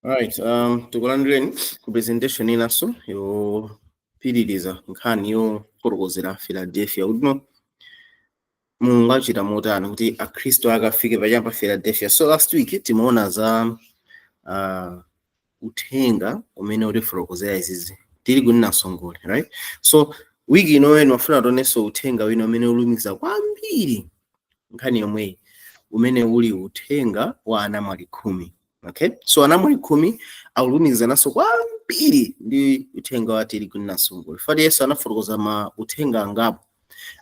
Alright, tikulandireni ku presentation inanso yopitiriza nkhani yofotokozera Philadelphia kuti no Mulungu achita motani kuti akhristu akafike pachamba Philadelphia. So last week timaona za uthenga umene utifotokozera izizi tili kunena songole, right? So wiki inoyo ndimafuna tionenso uthenga wina umene ulumikiza kwambiri nkhani yomweyi, umene uli uthenga wa anamwali 10. Okay, so anamwali 10 akulumikizananso kwambiri ndi uthenga wa tili kunena songole. Fati Yesu anafotokoza ma uthenga angapo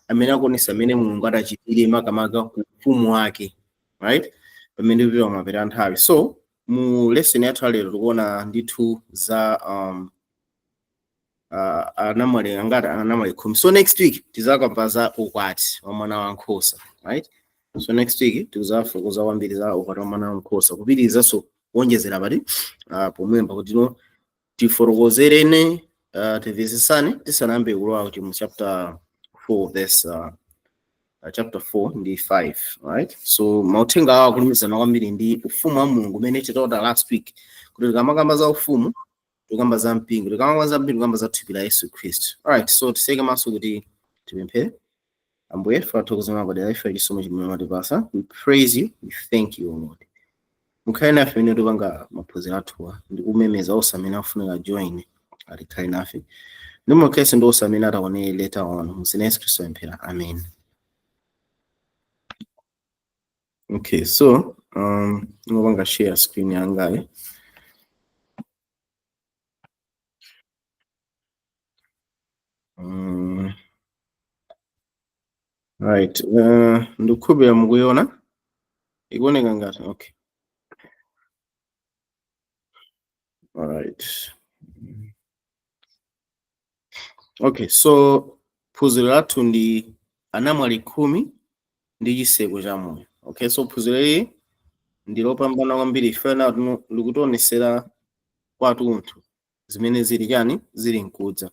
amene akuonesa amene Mulungu adachitire makamaka ku ufumu wake, right, pamene kupita mapeto a nthawi. So mu lesson yathu lero tikuona ndithu za anamwali angati, anamwali 10. So next week tizakamba za ukwati wa mwana wankhosa, right? So next week tikuzafotokoza kwambiri za ukwati wa mwana wankhosa, kupitirizanso kuonjezera pati pomwemba kuti no tifotokozerene, timvetsesane tisanayambe kulowa kuti mu chapter 4 verse chapter 4 ndi 5, right? So mauthenga awa akulumikizana kwambiri ndi ufumu wa Mulungu umene titaona last week kuti tikamakamba za ufumu tikamba za mpingo, tikamakamba za mpingo tikamba za thupi la Yesu Khristu. Alright, so tiseke maso kuti tipemphere. Ambuye, tathokoza mapadera ife chisomo chimene mwatipasa. We praise you, we thank you, O Lord. Mukhale nafe pamene tikupanga maphunziro athuwa ndi kumemeza onse amene afunika join alikhale nafe, ndi mukhalenso ndi onse amene ataonere later on. Mu dzina la Yesu Khristu tapemphera, amen. Okay, so ngopanga share screen yangayi. Right, ndikukhulupirira mukuiona, ikuoneka ngati okay. Alright. Okay, so phunziro lathu ndi anamwali 10 ndi chiseko cha moyo. Okay, so phunziro ili ndi lopambana kwambiri ifena likutionesera kwathunthu zimene zili chani, zili nkudza,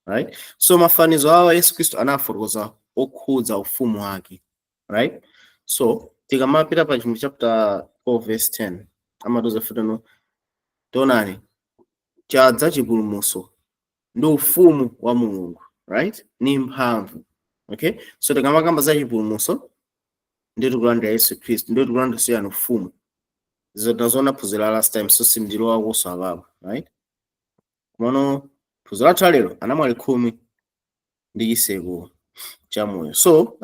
right? So mafanizo awa Yesu Khristu anafotokoza okhudza ufumu wake, right? So tikamapita pa chimwe chapter 4 verse 10 amatiuza futano tionani chadza chipulumutso ndi ufumu wa Mulungu, right, ni mphamvu. Okay, so tikamakamba za chipulumutso ndi tikulandira Yesu Khristu, ndi tikulandira siyani ufumu. Tazoona phunziro la last time, so sindilowa kuso apapo, right? Komano phunziro lathu lero anamwali 10 ndi chiseko cha moyo. So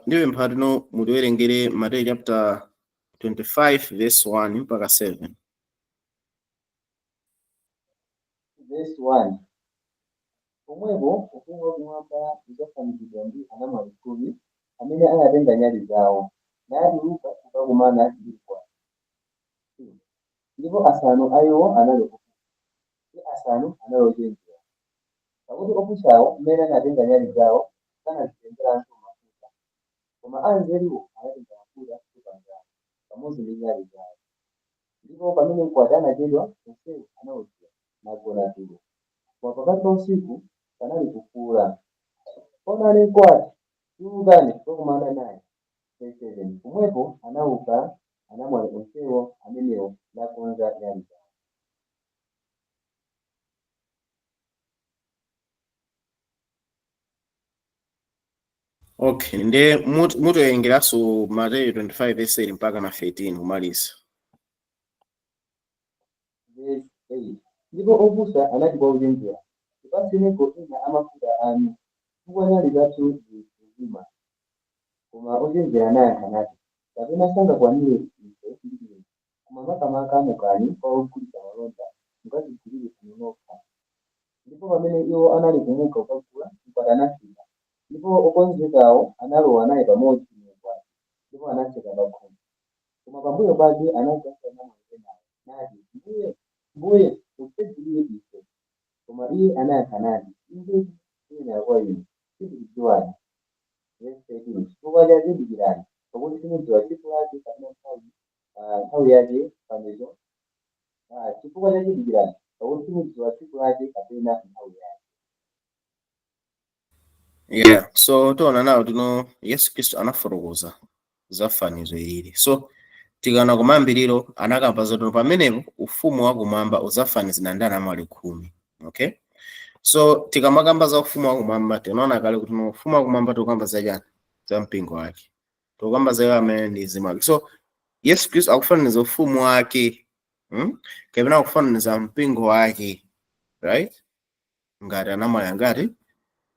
ndipempha tino mutiwerengere Mateyu chapter 25 verse 1 mpaka 7. Verse 1. Pomwepo ufumu wakumwamba udzafanizidwa ndi anamwali 10 amene anatenga nyali zawo, natuluka kukakumana ndi mkwati. 2 ndipo asanu a iwo anali opusa, ndi asanu anali ochenjera. Pakuti opusawo, mmene anatenga nyali zawo, sanazitengeranso mafuta, koma anzeruwo anatenga mafuta m'thupa zawo, pamodzi ndi nyali zawo. Ndipo pamene mkwati anachedwa, onsewo anawodzera, nagona tulo. Koma pakati pa usiku panali kufuula, Onani mkwati, tulukani kukakumana naye. Verse 7. Pomwepo anauka anamwali onsewo amenewo nakonza nyali zawo. Okay, nde mutiwerengeranso Mateyu 25 verse 8 mpaka na 13 kumaliza. Verse 8. Ndipo opusa anati kwa ochenjera, Tipatseniko ena a mafuta anu, chifukwa nyali zathu zili kuzima. Koma ochenjera anayankha nati, Kapena sangakwanire ife ndi inu, koma makamaka mukani kwa ogulitsa malonda, mukadzigulire inu nokha. Ndipo pamene iwo anali kumuka kukagula, mkwati anafika, ndipo okonzekawo analowa naye pamodzi mu ukwati, ndipo anatseka pakhomo. Koma pambuyo pake anadzanso anamwali enawo, nati, Mbuye, Mbuye, mutitsegulire ife. Koma iye anayankha nati, Indetu ndinena kwa inu, sindikudziwani. Verse 13. Chifukwa chake dikirani, pakuti simudziwa tsiku lake kapena nthawi yake fanizo. Chifukwa chake dikirani, pakuti simudziwa tsiku lake kapena nthawi yake. Yeah, so tiona nawo tino Yesu Khristu anafotokoza za fanizo ilili. So Tikaona kumayambiriro anakamba zoti pamenepo ufumu wakumwamba udzafanizira ndi anamwali 10. Okay, so tikamakamba za ufumu wakumwamba, tinaona kale kuti no, ufumu wakumwamba tikukamba za chani? Za mpingo wake, tikukamba za iwo amene ndi mzimu wake. So Yesu Khristu akufananiza ufumu wake, Kapena akufananiza mpingo wake, right, ngati anamwali angati?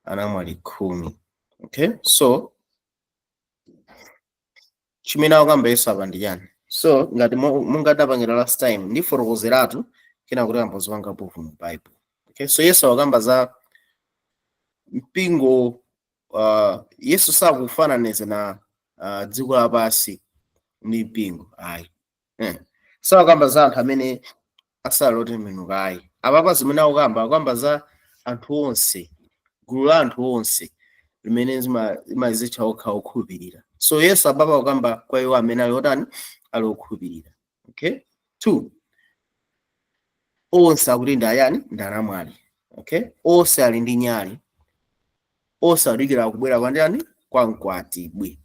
Anamwali 10. Okay, so chimene akukamba Yesu apa ndi chani? So ngati mungadapangira last time, ndifotokozeratu kena kuti ambozipanga proof mu Bible. Okay, so Yesu akukamba za mpingo. Yesu sakufananiza na dziko lapansi ndi mpingo, ayi. Sakukamba za anthu amene asali otembenuka, ayi. Apapa zimene akukamba, akukamba za anthu onse, gulu la anthu onse limene limazitcha okha okhulupirira. So Yesu apapa akukamba kwa iwo amene ali otani? Ali okhulupirira. Okay, two, onse akuti ndi ayani? Ndi anamwali. Okay, onse ali ndi nyali, onse adikira kubwera kwa ndani? Kwa mkwatibwi.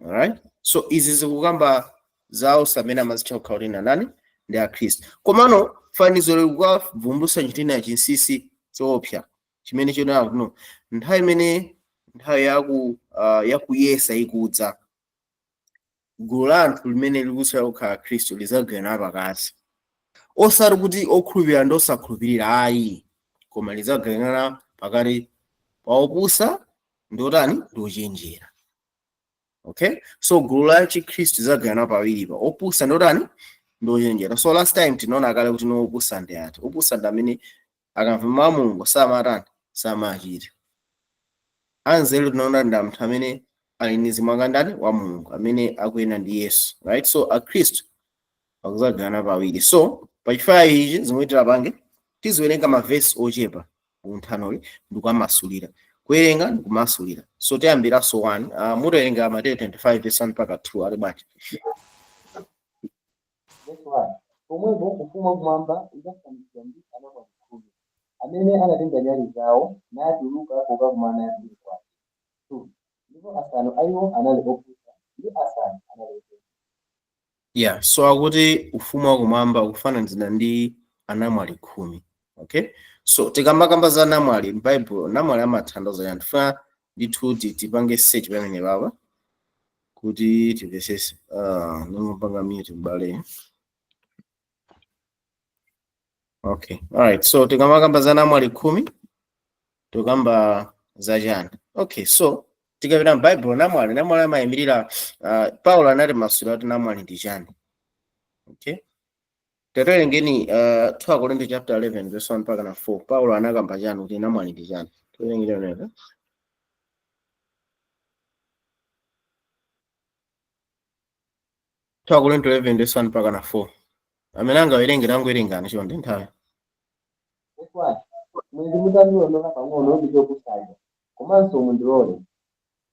Alright, so izi zikukamba za onse amene amazitcha okha kuti ndi ndani? Ndi Akhristu. Komano fanizo likukavumbulutsa chitina chinsinsi choopsa chimene chionera kuti no, nthawi imene nthawi yakuyesa ikudza, gulu la anthu limene likutcha okha Akhristu lidzagawikana pakati, osati kuti okhulupirira ndi osakhulupirira, ayi, koma lidzagawikana pakati pa opusa ndi otani? Ndi ochenjera. Okay, so gulu la Chikhristu lidzagawikana pawiri, pa opusa ndi otani? Ndi ochenjera. So last time tinaona kale kuti no, opusa ndi ati? Opusa ndi amene akamva mawu a Mulungu samatani? Samachita. Anzeru tinaona ndi anthu amene ali ndi mzimu wakandani? Wa Mulungu, amene akuyenda ndi Yesu, right? So Akhristu akuzagawikana pawiri. So pachifukwa ichi zomwe tilapange, tiziwerenga mavesi ochepa kunthanoli ndikuamasulira, kuwerenga ndikumasulira. So tiyambiranso 1, mutawerenga Mateyu 25 verse 1 mpaka 2, ali bwanji? Verse 1. Pomwepo ufumu wakumwamba udzafanizidwa ndi anamwali 10 amene anatenga nyali zawo natuluka kukakumana ndi mkwati. 2 ndipo asanu a iwo anali opusa ndi asanu anali ochenjera. Yeah, so akuti ufumu wakumwamba ukufananizidwa ndi anamwali 10. Okay, so tikamakamba za namwali m'Bible, namwali amathandiza chani? Tifuna ndithu tipange search pamene papa kuti timvesese. Ningopanga mute m'bale. Okay, alright, so tikamakamba za namwali 10, tikamba za chani? Okay, so tikapita m'Bible, namwali amayimirira, Paulo anati masula kuti namwali ndi chani. Okay, tatiwerengeni 2 Korinto chapter 11 verse 1 mpaka na 4. Paulo anakamba chani kuti namwali ndi chani? Tiwerengeni pamenepo. 2 Korinto 11 verse 1 mpaka na 4. Amene angawerenge, tangowerengani chonde, nthawi. Verse 1. Mwenzi mutandilondola pang'ono ndi chopusacho, komanso mundilole.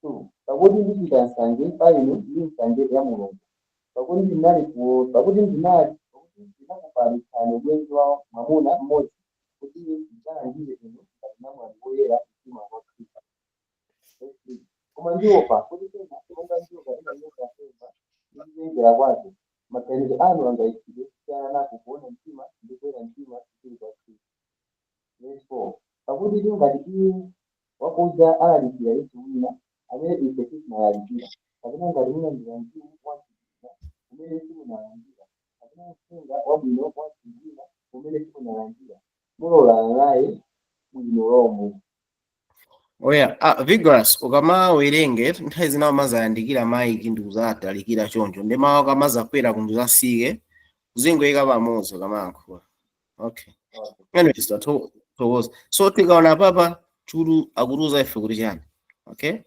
2 pakuti ndichita nsanje pa inu ndi nsanje ya Mulungu, pakuti ndinakupalitsani ubwenzi wa mwamuna mmodzi, kuti ndidzalangize inu ngati namwali woyera mtima wa Khristu. Verse 3. Koma ndiopa kuti pena, monga njoka inanyenga Eva ndi kuchenjera kwake, maganizo anu angayipidwe kusiyana nako kuona mtima ndi kuyera mtima kuli kwa Khristu. Verse 4. Pakuti ngati iye wakuja alalikira Yesu wina, amene ife sitinalalikira, kapena ngati mulandira mzimu wa mtundu wina, umene simunalandira, kapena uthenga wabwino wa mtundu wina, umene simunalandira, mulolana naye bwino lomwe. Oya, Vigorous, ukamawerenge nthawi zina umazayandikira maiki ndi kuzatalikira choncho, ndi mawu akamazakwera kunduzasike, uzingoyika pamodzi ukamayankhula. Okay. Okay. Anyways, tathokoza. So tikaona papa chulu akutiuza ife kuti chani? Okay,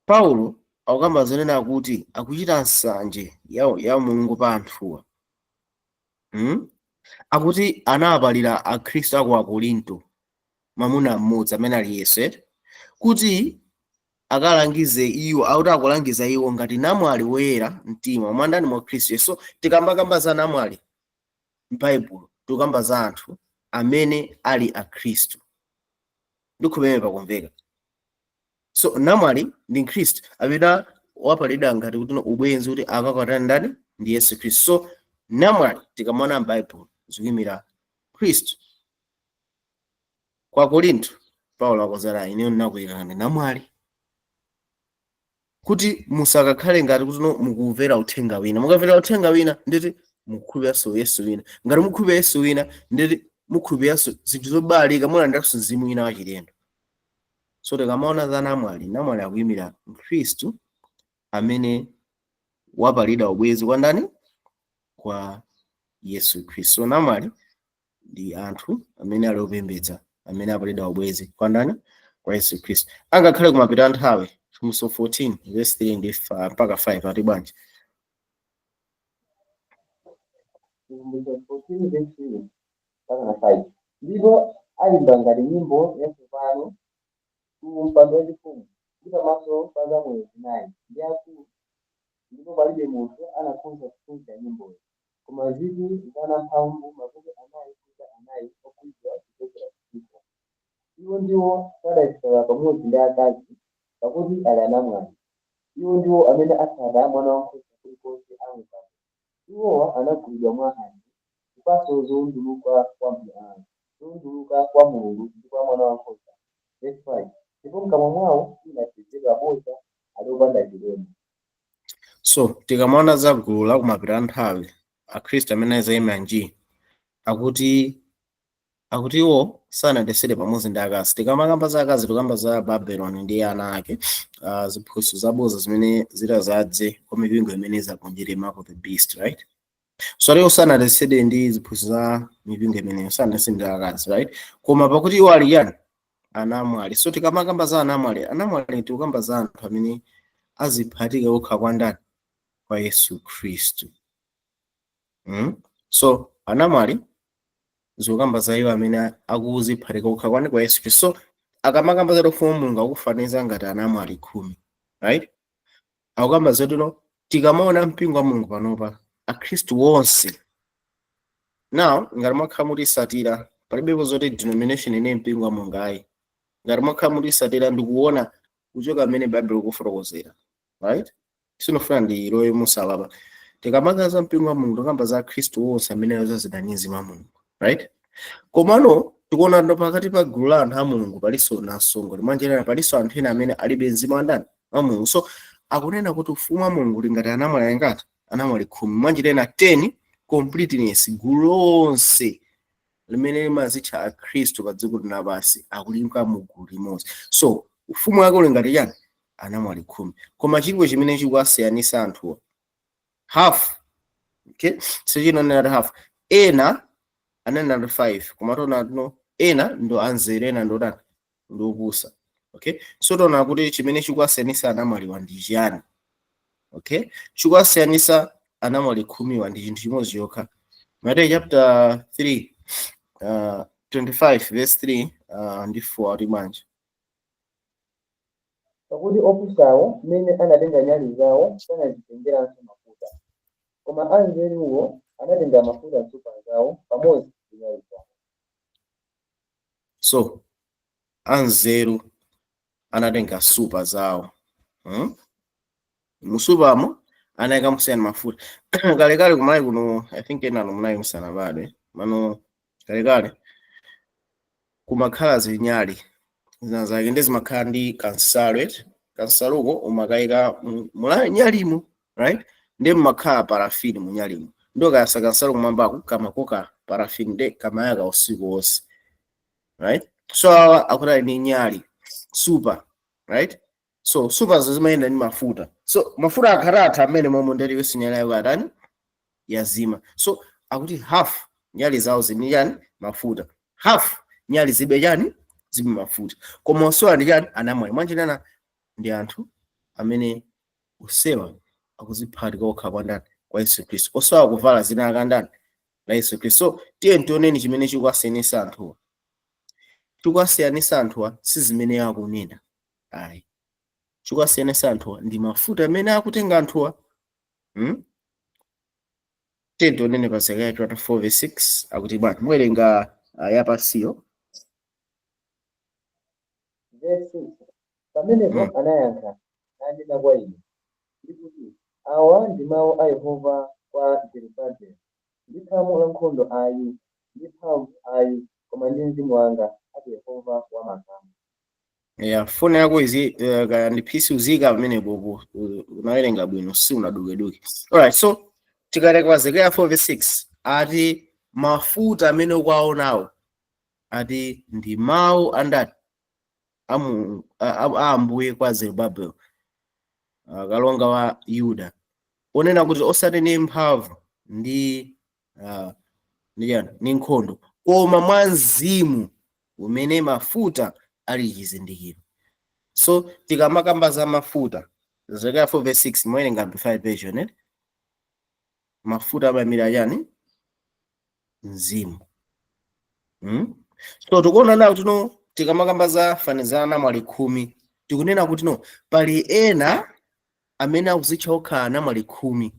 Paulo akukamba zonena kuti akuchita nsanje ya Mulungu pa anthuwa. Akuti anawapalira Akhristu aku Akorinto mwamuna mmodzi amene ali Yesu, kuti akalangize iwo, akuti akulangiza iwo ngati namwali woyera mtima mwandani? Mwa Khristu Yesu. So tikambakamba za namwali m'Baibulo, tikukamba za anthu amene ali Akhristu. Ndikhumene pakumveka. So namwali ndi Mkhristu amene Wapalidwa ngati kuti ubwenzi kuti akakwatana ndani? Ndi Yesu Khristu. So namwali tikamaona m'Bible zikuyimira Khristu. Kwa Korinto Paulo akozera, ineyo ndinakuyikani namwali kuti musakakhale ngati kuti no mukumvera uthenga wina. Mukamvera uthenga wina, nditi mukukhulupiranso Yesu wina. Ngati mukhulupirira Yesu wina, nditi mukhulupiranso zinthu zobalika, mulandiranso mzimu wina wachilendo. So tikamaona za namwali, namwali akuyimira Mkhristu amene wapalidwa ubwenzi kwa ndani? Kwa Yesu Khristu. So namwali ndi anthu amene ali opembedza amene apalidwa ubwenzi kwa ndani? Kwa Yesu Khristu. Angakhale kumapita nthawi, Chivumbulutso 14 verse 3 ndi mpaka 5 ati bwanji? Chivumbulutso 14 verse 3 mpaka na 5. Ndipo ayimba ngati nyimbo yatsopano ku mpando wachifumu ndi pamaso pa zamoyo zinayi ndi akulu, ndipo palibe munthu anakhoza kuphunzira nyimboyo, koma 4,000 ogulidwa kuchokera ku dziko. Iwo ndiwo sadayesera pamodzi ndi akazi, pakuti ali anamwali. Iwo ndiwo amene atsata Mwana wankhosa kulikonse amukako. Iwowa anagulidwa mwa anthu, zipatso zowunduluka kwa Mulungu ndi kwa Mwana wankhosa. Verse 5. Ndipo mkamwa mwawo simunapezedwa bodza, ali opanda chilema. So tikamaona za gulu la kumapita nthawi, Akhristu amene azayima nji, akuti iwo sanadesere pamodzi ndi akazi. Tikamakamba za akazi, tikamba za Babeloni ndi ana ake, ziphunzitso zaboza zimene zitazadze kwa mipingo imene izagonjere mark of the beast, right? So iwo sanadesere ndi ziphunzitso za mipingo imeneyo, sanadesere ndi akazi, right? Koma pakuti iwo ali yani? Anamwali. So tikamakamba za anamwali, anamwali tikukamba za anthu amene aziphatika okha kwa ndani? Kwa Yesu Khristu. So anamwali zikukamba za iwo amene akuziphatika okha kwani? Kwa Yesu Khristu. So akamakamba za ufumu wa Mulungu, akufaniza ngati anamwali 10, right? Akukamba zotero. Tikamaona mpingo wa Mulungu panopa, Akhristu wonse now, ngati mwakhala mutisatira, palibepo zoti denomination ine mpingo wa Mulungu, ayi. Ngati mwakhala mutisatira, ndikuona kuchoka mmene Baibulo ikufotokozera, right? Sinofuna ndilowe musalapa. Tikamakamba za mpingo wa Mulungu, tikamba za Akhristu wonse amene adzazidwa ndi Mzimu wa Mulungu, right? Komano tikuona ndo pakati pa gulu la anthu a Mulungu palinso namsongole mwanjira, palinso anthu ena amene alibe mzimu wa ndani? Wa Mulungu. So akunena kuti ufumu wa Mulungu uli ngati anamwali angati? Anamwali 10. Mwanjira ena 10 completeness, gulu lonse limene limazitcha Akhristu pa dziko lapansi akulinka mu gulu limodzi. So ufumu wake uli ngati chani? Anamwali 10. Koma chilipo chimene chikuwasiyanisa anthuwa, half, okay? Sichinonena half, ena anena ndi 5, koma tiona no, ena ndo anzeru, ena ndo tani? Ndo opusa, okay? So tiona kuti chimene chikuwasiyanisa anamwaliwa ndi chiyani? Okay, chikuwasiyanisa anamwali 10wa ndi chinthu chimodzi chokha. Mateyu chapter 3, 25 verse 3 ndi 4 ati bwanji? Pakuti opusawo mmene anatenga nyali zawo sanazitengeranso mafuta, koma anzeruwo anatenga mafuta m'nsupa zawo pamodzi ndi nyali zawo. So anzeru anatenga supa zawo, Musupamo anayika musiyani mafuta. Kalekale kumalawi kuno, I think enano munayi musanabadwe mano, kalekale kumakhala zinyali zina zake ndi zimakhala ndi kansalu, eti? Kansaluko umakayika mula nyalimo, right? Ndi mmakhala parafini munyalimo, ndo kayasa kansalu kumwambako kamakoka parafini, ndi kamayaka usiku wonse, right? So awa akuti ali ndi nyali, super, right? So super zimayenda ndi mafuta. So mafuta akhatatha amene momwe ndeti yonse nyali yako atani? Yazima. So akuti half nyali zawo zili chani? Mafuta. Half nyali zibe chani? Zibe mafuta. Koma onsewa ndi chani? Anamwali. Mwanjinana ndi anthu amene osewa akuziphatika okha kwa ndani? Kwa Yesu Khristu. Osewa kuvala zina aka ndani? La Yesu Khristu. So tiye tioneni chimene chikuwasiyanisa anthuwa. Chikuwasiyanisa anthuwa si zimene akunena, ayi. Chikuwasiyanisa anthuwa ndi mafuta amene akutenga anthuwa, Tiye tionene pa Zekariya chapter 4 verse 6 akuti bwana. Muwerenga yapasiyo. Verse 6. Pamenepo anayankha nanena kwa ine. Ndi kuti, Awa ndi mawu a Yehova kwa Zerubabeli, ndi khamu la nkhondo ayi, ndi mphamvu ayi, koma ndi mzimu wanga, ati Yehova wa makamu. Yeah, foni yako izi kaya ndi PC uzika pamene popo unawerenga bwino si unadukeduke. Alright, so tikaleka pa Zekariya 4 verse 6 ati mafuta amene ukuwaonawo ati ndi mawu andani a Ambuye kwa Zerubabel, kalonga wa Yuda, onena kuti osati ndi mphamvu ndi ndi chani ndi nkhondo, koma mwa mzimu umene mafuta ali chizindikiro. So tikamakamba za mafuta, Zekariya 4 verse 6 mowerenga Amplified Version, eh? Mafuta amayimira chani? Mzimu. So tikuona nawo tino tikamakamba za fanizo la anamwali 10, tikunena kuti no pali ena amene akuzitcha okha anamwali 10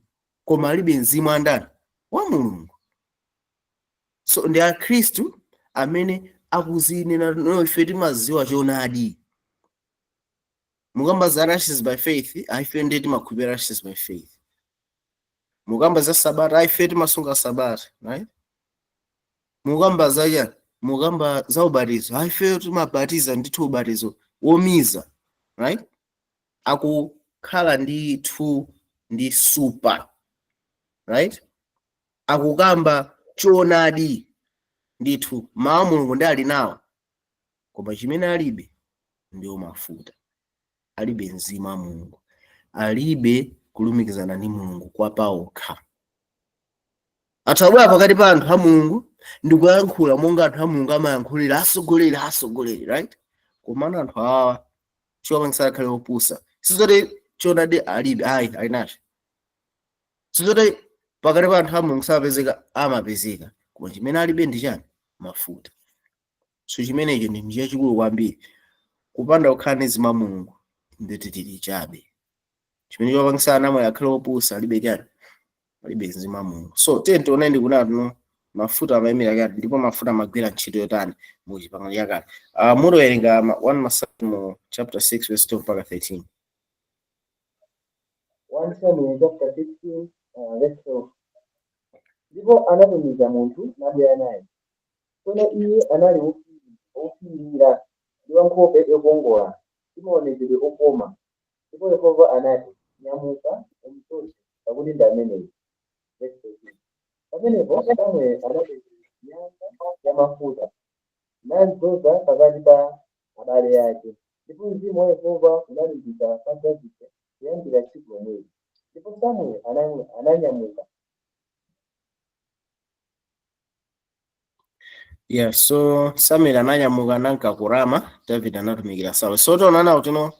koma alibe mzimu andani wa Mulungu. So ndi akhristu amene akuzinena no ife timaziwa choonadi. Mukamba za righteousness by faith, ife ndiye timakhulupirira righteousness by faith. Mukamba za sabata, ife timasunga sabata, right? Mukamba za chani, mukamba za ubatizo, ife timabatiza ndithu ubatizo womiza, right? Akukhala ndithu ndi super, right? Akukamba choonadi ndithu, mawu a Mulungu ndi ali nawo, koma chimene alibe ndiwo mafuta, alibe mzimu wa Mulungu, alibe kulumikizana ndi Mulungu kwa paokha. Athu abwera pakati pa anthu a Mulungu ndikuyankhula monga anthu a Mulungu amayankhulira, asogoleri, asogoleri, right? Komano anthu awa chiwapangisa akhale opusa sizoti choonadi alibe, ayi, ali nacho. Sizoti pakati pa anthu a Mulungu samapezeka, amapezeka, koma chimene alibe ndi chani? Mafuta. So chimenecho ndi chachikulu kwambiri. Kupanda kukhala ndi mzimu wa Mulungu nditi tili chabe. Chimene chiwapangisa anamwali akhale opusa alibe chani? Alibe mzimu wa Mulungu. So tiye tione ndi kunati no mafuta amayimira chani, ndipo mafuta amagwira ntchito yotani mu chipangano chakale. Mutowerenga 1 Masalimo chapter 6 verse 2 mpaka 13. 1 Samuel chapter 16 verse 12. Ndipo anatumiza munthu nabwera naye. Tsono iye anali wofiirira ndi wa nkhope yokongola ndi maonekedwe okoma. Ndipo Yehova anati, Nyamuka, umdzoze, pakuti ndi ameneyu. Verse 13. Pamenepo Samuel anatenga nyanga ya mafuta nadzoza pakati pa abale ake. Ndipo mzimu wa Yehova unalimbika pa Davide kuyambira tsiku lomwelo. Ndipo Samuel ananyamuka. Yeah, so Samuel ananyamuka nanka ku Rama, David anatumikira Sauli. So tiona nawo tino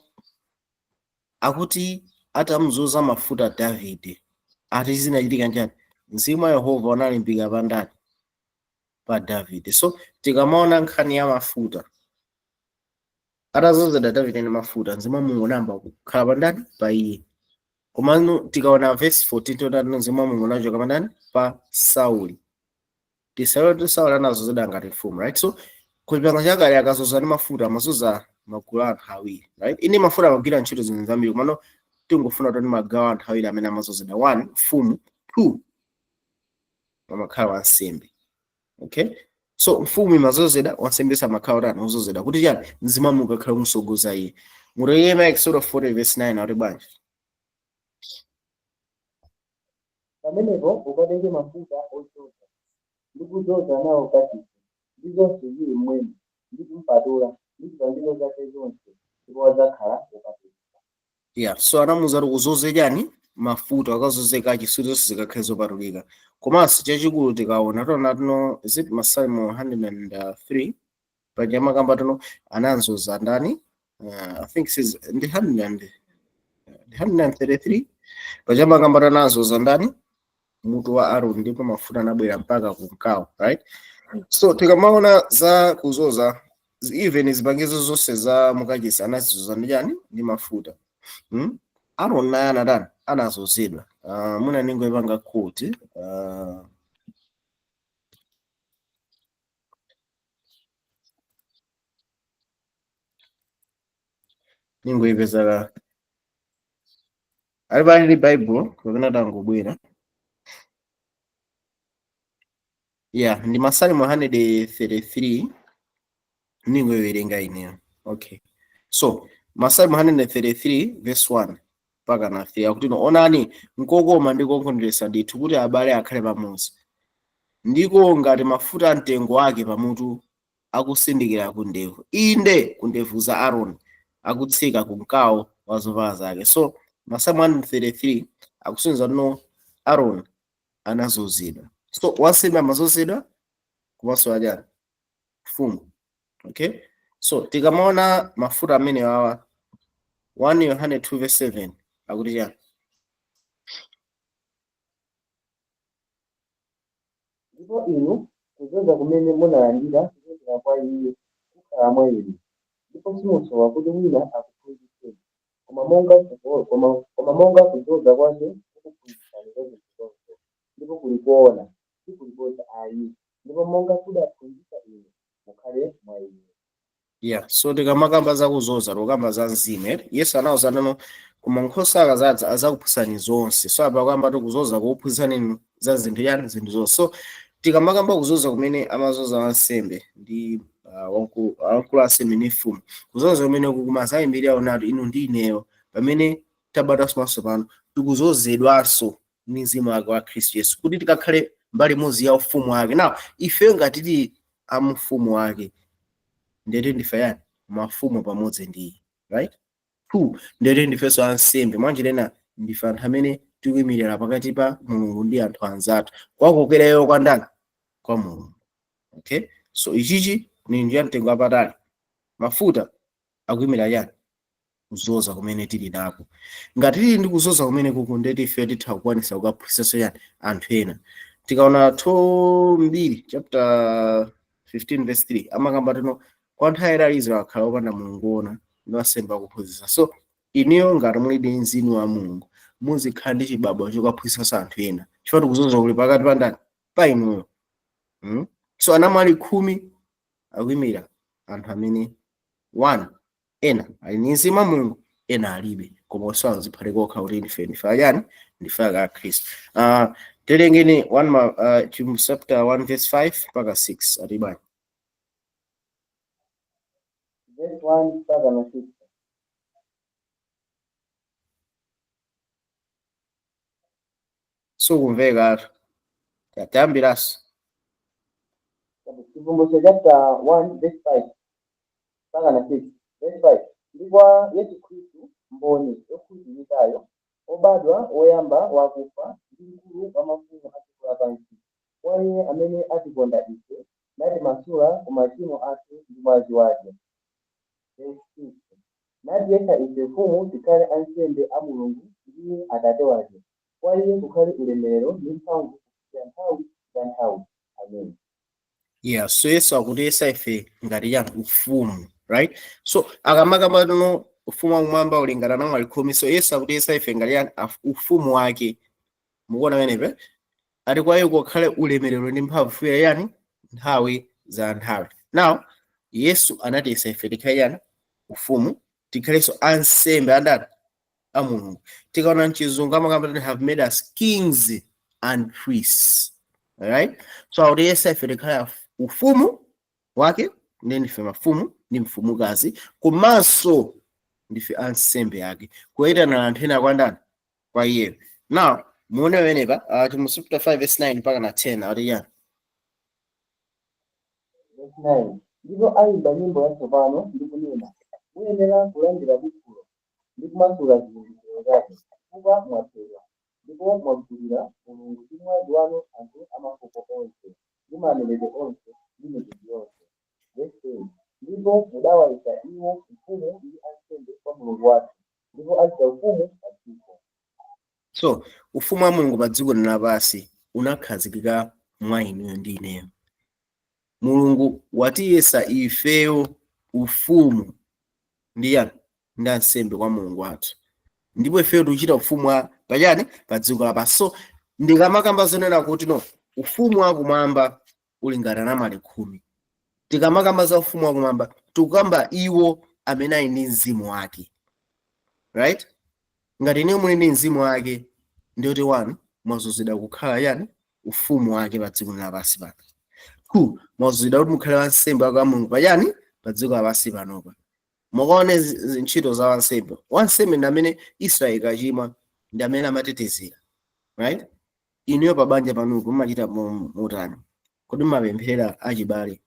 akuti atamudzoza mafuta Davide, ati zinachitika njani? Mzimu wa Yehova unalimbika pa ndani? Pa Davide. So tikamaona nkhani ya mafuta, atadzozedwa Davide ndi mafuta, mzimu wa Mulungu unayamba kukhala pa ndani? Pa iye. Komano tikaona verse 14 tiona mzimu wa Mulungu unachoka pa ndani? Pa Sauli. Tisaule kuti Sauli anadzozedwa ngati mfumu, right? So kuchipangano chakale akadzoza ndi mafuta amadzoza magulu a anthu awiri, right? Ine mafuta amagwira ntchito zinthu zambiri, komano tingofuna kuti magawo anthu awiri amene amadzozedwa: 1 mfumu, 2 amakhala wansembe. Okay, so mfumu imadzozedwa, wansembe amakhala utani? Wozozedwa kuti chani? Mzimu wa Mulungu akhala kumusogoza iye. Muteyema Exodus 40 verse 9 akuti bwanji? Pamenepo ukatenge mafuta odzoza, ndi kudzoza nawo kachisi, ndi zonse zili m'mwemo, ndi kumpatula, ndi zipangizo zake zonse, ndipo adzakhala wopatulika. Yeah, so anamuuza kuti uzoze chani? Mafuta, ukazoze kachisi kuti zonse zikakhale zopatulika. Komanso chachikulu tikaona tiona tino is it Masalimo 103 paja amakamba tino ananzoza ndani? I think is ndi 100 and 133 paja amakamba ananzoza ndani? Mutu wa Aaron, ndipo mafuta anabwera mpaka kumkawo, right? So tikamaona za kuzoza, even zipangizo zonse za mukachisi anazizoza ndi chani? Ndi mafuta. Aaron naye anatani? Anazozedwa. Muna ningoipanga quote ningoipeza. Ali pali ndi Bible kapena tangobwera? Yeah, ndi Masalimo 133, ningowerenga ineyo. Okay. So, Masalimo 133 verse 1 mpaka na 3 akuti, no, onani nkokoma ndi kokondweretsa ndithu kuti abale akhale pamodzi. Ndiko ngati mafuta a mtengo wake pamutu akusindikira ku ndevu, inde ku ndevu za Aaroni, akutsika ku mkawo wa zovala zake. So Masalimo 133 akusonyeza no Aaroni anazozedwa. So wansembe amazozedwa komanso achani mfumu. Okay, so tikamaona mafuta amene awa, 1 Yohane 2 verse 7 akuti chani? Ndipo inu, kudzoza kumene munalandira kuchokera kwa Iye kukhala mwa inu, ndipo simusowa kuti wina akuphunzitseni, koma monga kudzoza kwake kukuphunzitsani za zinthu zonse, ndipo kuli koona, si kuli bodza ayi, ndipo monga kudaphunzitsa inu, mukhale mwa Iye. Yeah, so tikamakamba za kuzoza, tikukamba za mzimu, eh? Yesu anawuza nano, koma nkhosa akazadza azakuphunzitsani zonse. So apa akuyamba tikuzoza kukuphunzitsani za zinthu yani zinthu zonse. So tikamakamba kuzoza kumene amazoza wansembe ndi wamkulu ansembe ndi mfumu, kuzoza kumene kukumazayimirira onati inu ndi ineyo pamene tabadwanso maso pano tikuzozedwanso ndi mzimu wake wa Khristu Yesu kuti tikakhale mbali imodzi ya ufumu wake. Now ife ngati tili amfumu wake, ndete ndife yani mafumu pamodzi ndi iye, right? Two, ndete ndifenso ansembe. Mwanjirena ndife anthu amene tikuyimirira pakati pa Mulungu ndi anthu anzathu, kwakokereyo kwa ndani? Kwa Mulungu. Okay, so ichichi ni njira mtengo wapatali. Mafuta akuyimira yani kuzoza kumene tili nako. Ngati tili ndi kuzoza kumene kuku, ndeti ife titha kukwanisa kukaphunzitsanso yani anthu ena. Tikaona 2 chapter 15 verse 3 amakamba tino kwa nthawi yaitali Israeli akhala opanda Mulungu wona ndi wansembe akuphunzitsa. So inuyo ngati muli ndi mzimu wa Mulungu muzikhala ndi chibaba chokaphunzitsanso anthu ena, chifukwa tikuzoza kuli pakati pa ndani? Pa inuyo. So anamwali 10 akuyimira anthu amene 1 ena ali ndi mzimu wa Mulungu, ena alibe, koma onse aziphale kokha kuti ndife ndife achani? Ndife aka Khristu. Terengeni 1 chapter 1 verse 5 mpaka 6 ati bwanji? Verse 1 mpaka na 6. Sikumveka, tayambiranso. Chivumbulutso chapter 1 verse 5 mpaka na 6. Verse 5, ndi kwa Yesu Khristu mboni yokhulupirikayo, obadwa woyamba wakufa, ndi mkulu wa mafumu a dziko lapansi, kwa iye amene atikonda ife, natimasula ku machimo athu ndi mwazi wake. Verse 6, natiyesa ife mfumu tikhale ansembe a Mulungu ndiye Atate wake, kwa iye kukhale ulemerero ndi mphamvu kufikira nthawi za nthawi. Amen. Yeah, so Yesu akutiyesa ife ngati yani ufumu, right? So akamakamba tuno ufumu wakumwamba uli ngati anamwali 10, so Yesu akutiyesa ife ngati yani ufumu wake. Mukuona pamenepe? Ati kwa iye kukhale ulemerero ndi mphamvu kufikira yani nthawi za nthawi. Now Yesu anatiyesa ife tikhale yani ufumu, tikhalenso ansembe andani a Mulungu. Tikaona mchizungu amakamba kuti have made us kings and priests. Alright? So akutiyesa ife tikhale ufumu wake, ndi ndife mafumu ndi mfumukazi, komanso ndife ansembe ake, kuyitanira anthu ena kwa ndani? Kwa iye. Now muone pamenepa, Chivumbulutso chapter 5 verse 9 mpaka na 10 akuti yani? Verse 9, ndipo ayimba nyimbo yatsopano ndi kunena, muyenera kulandira bukhulo ndi kumasula zizindikiro zake, chifukwa mwaphedwa, ndipo mwagulira Mulungu ndi mwazi wanu anthu a mafuko onse, ndi manenedwe onse, ndi mitundu yonse. Verse 10, ndipo mudawayesa iwo mfumu ndi ansembe kwa Mulungu wathu, ndipo achita ufumu pa dziko. So ufumu wa Mulungu pa dziko lapansi unakhazikika mwa inuyo ndi ineyo. Mulungu watiyesa ifeyo ufumu ndi yani ndi ansembe kwa Mulungu wathu, ndipo ifeyo tikuchita ufumu wa pachani pa dziko lapansi. So ndikamakamba zonena kuti no ufumu wakumwamba uli ngati anamwali 10, tikamakamba za ufumu wakumwamba tikukamba iwo amene ali ndi mzimu wake, right? Ngati ine muli ndi mzimu wake, ndiyoti 1, mwazozedwa kukhala yani ufumu wake pa dziko lapansi pano. 2, mwazozedwa kuti mukhale wansembe wake wa Mulungu pachani pa dziko lapansi panopa. Mukaone ntchito za wansembe. Wansembe ndi amene Israeli kachimwa, ndi amene amatetezera, right? Inuyo pa banja panupo mumachita motani? Kodi mumapempherera achibale?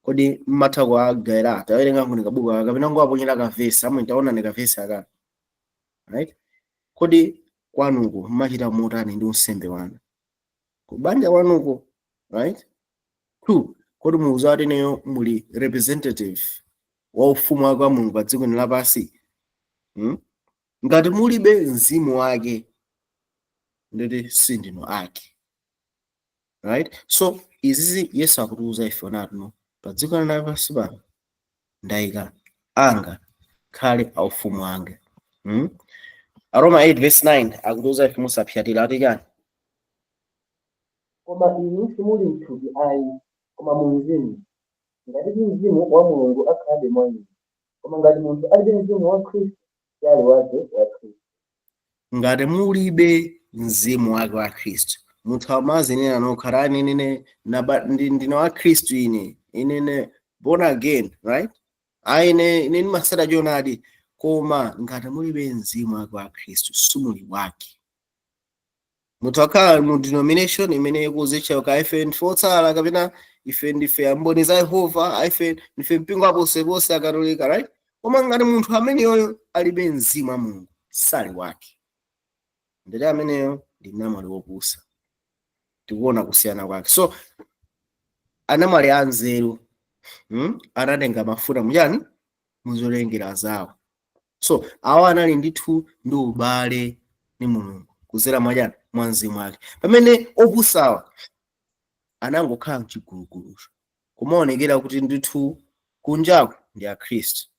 Kodi mmatha kuwagayira, tawerenga nkuni kabuku aka, kapena ngowaponyera kavesi, amwe taona ni kavesi aka, right? Kodi kwanuko mmachita motani ndi unsembe wanu kubanja kwanuko, right? 2, kodi muuza kuti ineyo muli representative wa ufumu wake wa Mulungu pa dziko lapansi? Ngati mulibe mzimu wake, nditi sindinu ake, right? So izizi Yesu akutiuza ife onatuno, pa dziko lapansi pano ndayika anga khale aufumu anga. Aroma 8 verse 9 akutiuza ife musapyatira ati chani? Koma inu simuli mthupi ayi, koma mu mzimu, ngati mzimu wa Mulungu akhalabe mwa inu. Koma ngati munthu alibe mzimu wa Khristu, sali wake wa Khristu. Ngati mulibe mzimu wake wa Khristu, munthu amazinena nokha, ine ndine wa Khristu, ine ine born again, right? Aine ine ndimasata choonadi. Koma ngati mulibe mzimu wake wa Khristu, simuli wake. Munthu akhala mu denomination imene ikuzitcha ka ife ndife otsala, kapena ife ndife amboni za Yehova, ife ndife mpingo aposepose akatolika, right? Koma ngati munthu ameneyoyo alibe mzimu wa Mulungu, sali wake. Ndeti ameneyo ndi namwali wopusa. Tikuona kusiyana kwake. So anamwali anzeru, anatenga mafuta muchani muzolengera zawo. So awa anali ndithu ndi ubale ndi Mulungu kuzera mwachani mwa mzimu wake, pamene opusawa anangokhala mchigulugulucho, kumaonekera kuti ndithu kunjaku ndi akhristu,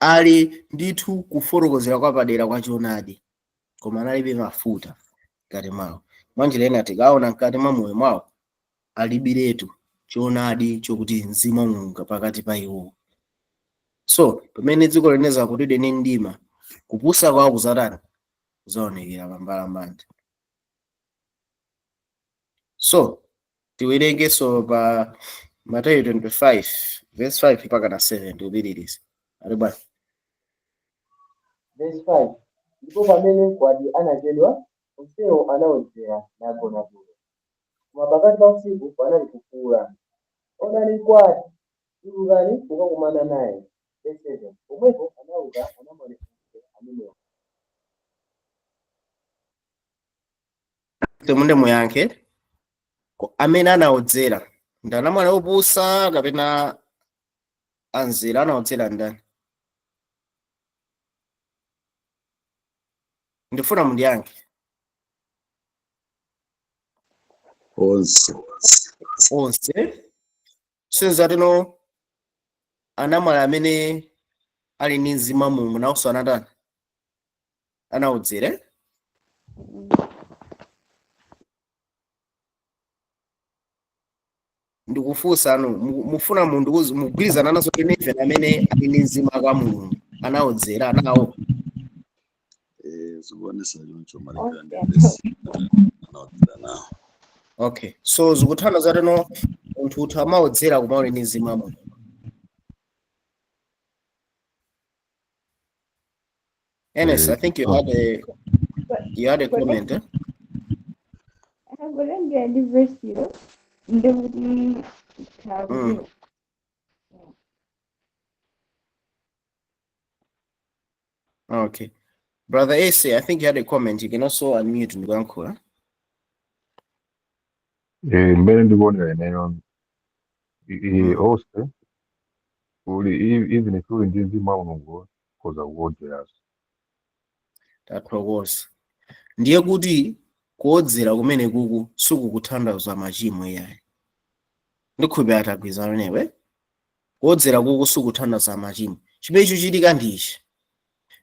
ali ndithu kufotokozera kwa padera kwa choonadi, koma analibe mafuta mkati mwawo. Mwanjira ina, tikaona mkati mwa moyo mwawo alibiretu choonadi chokuti mzimu wa Mulungu pakati pa iwo. So pamene dziko lineza kuti ndi mdima, kupusa kwawo kuzatani? Kuzaonekera pambalambanda. So tiwerengeso pa Mateyu 25 verse 5 mpaka na 7, tikupitiriza ali bwana. Verse 5. Ndipo pamene mkwati anachedwa, onsewo anawodzera nagona tulo. Koma pakati pa usiku panali kufuwula, onani mkwati, tulukani kukakumana naye. Verse 7. Pomwepo anauka anamwali onse amenewo. Temunde muyankhe. Amene anawodzera ndi anamwali opusa kapena anzeru? Anawodzera ndani? Ndifuna mundiyankhe. Onse. Onse. Sinzatino anamwali amene ali ndi mzimu wa Mulungu nawonso anatani? Anawodzera. Ndikufunsa anu, mufuna mundu mugwirizana nazo ife amene ali ndi mzimu wa Mulungu anawodzera nawo? Zikuonesa choncho malingana ndi verse, anawodzera nawo. Okay, so zikuthana zatino munthu uthu amawodzera koma uli ndi mzimu wa Mulungu. Enes, I think you had a comment, eh? Akangolengera ndi versiyo ndikuti khala. Okay. Brother Ese, I think you had a comment. You can also unmute ndikuyankhula. Mmene ndikuonera ineyo, onse uli even if uli ndi mzimu wa Mulungu koza kuwodzeraso. Tathokoza. Ndiye kuti kuwodzera kumene kuku sikukutanthauza machimo iyayi. Ndikhulupirira atagwirizana newe. Kuwodzera kuku sikukutanthauza machimo. Chimene chichitika ndi ichi.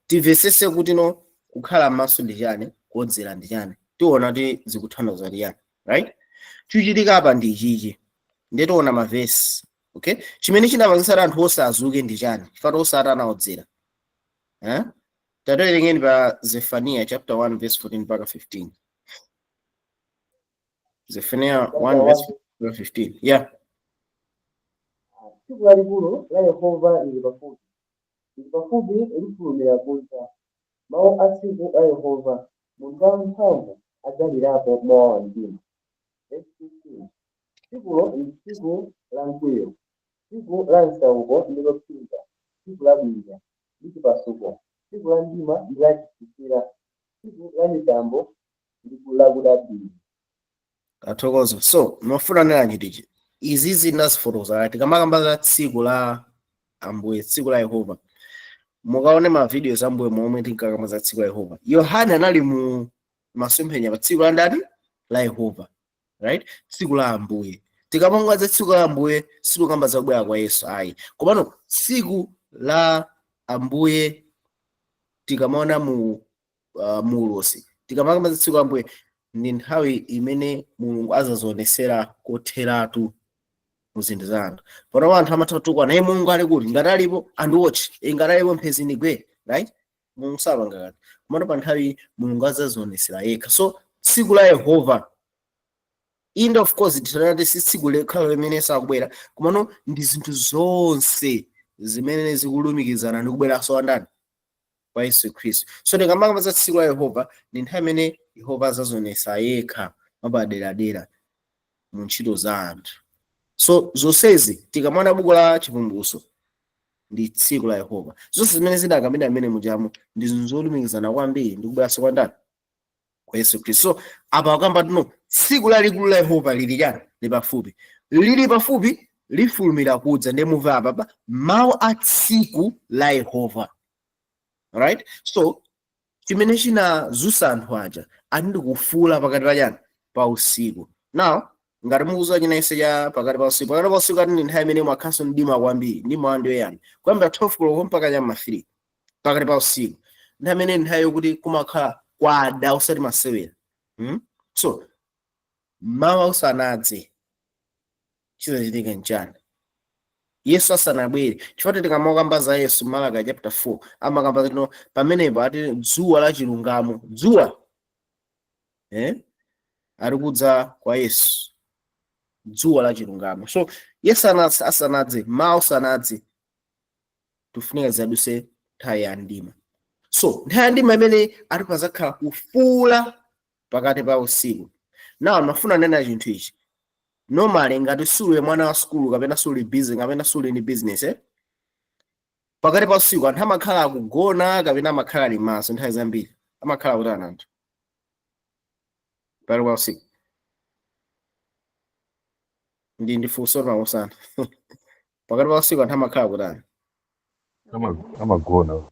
Timvetsetse kuti no kukhala m'maso ndi chani, kuwodzera ndi chani. Tiona kuti zikutanthauza ndi chani, right? Chichitika apa ndi ichichi. Ndiye tiona mavesi. Okay? Chimene chinapangitsa anthu onse azuke ndi chani? Chifukwa onse ati anawodzera. Eh? Tatowerengeni pa Zefaniya chapter 1 verse 14 mpaka 15. Zefaniya 1 verse 14 mpaka 15. Yeah. Tsiku lalikulu la Yehova lili pafupi, lili pafupi, lifulumira kudza. Mawu a tsiku la Yehova, munthu wamphamvu adzalirapo mowawa mtima. Verse 15. Tsikulo ndi tsiku la mkwiyo, tsiku la msauko ndi lopsinja, tsiku la bwinja ndi chipasuko, tsiku la mdima ndi la chisisira, tsiku la mitambo ndi lakuda bii. Athokoza. So, mafuna nena chitichi. Izi zinazifotokoza tikamakamba za tsiku la Ambuye, tsiku la Yehova. Mukaone ma videos ambuye momwe tinkakamba za tsiku la Yehova. Yohane anali mu masomphenya pa tsiku la ndani? La Yehova. Right? Tsiku la Ambuye. Tikamanga za tsiku la Ambuye, sitikukamba za kubwera kwa Yesu ayi. Komano tsiku la Ambuye tikamaona mu ulosi, tikamakamba za tsiku la Ambuye ndi nthawi imene Mulungu azazionesera kotheratu mu zinthu za anthu. Pano anthu amatha kutukwana, "Ye Mulungu ali kuti? Ngati alipo andiwotche, ngati alipo mphezi ndigwe," right? Mulungu sapanga kanthu. Komano pa nthawi Mulungu azazionesera yekha. So tsiku la Yehova, inde, of course titanati si tsiku lekhala limene sakubwera, komano ndi zinthu zonse zimene zikulumikizana ndi kubweranso andani? Kwa Yesu Khristu. So tikamakamba za tsiku la Yehova, ndi nthawi imene Yehova azazionesa yekha mapaderadera mu ntchito za anthu. So zonsezi tikamaona buku la Chivumbulutso ndi tsiku la Yehova, zonse zimene zidakambidwa amene mujamo ndi zinthu zolumikizana kwambiri ndi kubweranso kwa ndani? Kwa Yesu Khristu. So apa akamba tino tsiku lalikulu la Yehova lili chani? Lili pafupi, lili pafupi, lifulumira kudza. Ndiye mumva apapa mawu a tsiku la Yehova, right? So chimene chinazutsa anthu aja ati ndikufuula pakati pa chani? Pa usiku. Now ngati mukuziwa chinense cha pakati pa usiku, pakati pa usiku ati ndi nthawi imene mwakhaso mdima kwambiri. Mdima wandiyo yani? Kuyambira 12 koloko mpaka chamma 3, pakati pa usiku, nthawi imene nthawi yokuti kumakhala kwada usati masewera, So mawa usanadze chizachitika nchani Yesu asanabwere? Chifukwa tikamakamba za Yesu, Malaki chapter 4 amakamba zino pamenepo, ati dzuwa la chilungamo, dzuwa ari kudza kwa Yesu, dzuwa la chilungamo. So Yesu asanadze, mawu asanadze, tifunika zaduse nthawi ya mdima. So nthawi ya mdima imene ati pazakhala kufuula pakati pa usiku. Now mafuna nena chinthu ichi: normally ngati suli mwana wa sukulu kapena suli busy kapena suli ndi business, pakati pa usiku anthu amakhala akugona kapena amakhala ali maso? Nthawi zambiri amakhala kuti anthu pakati pa usiku ndi funso makosana. Pakati pa usiku anthu amakhala kutani? Amagona.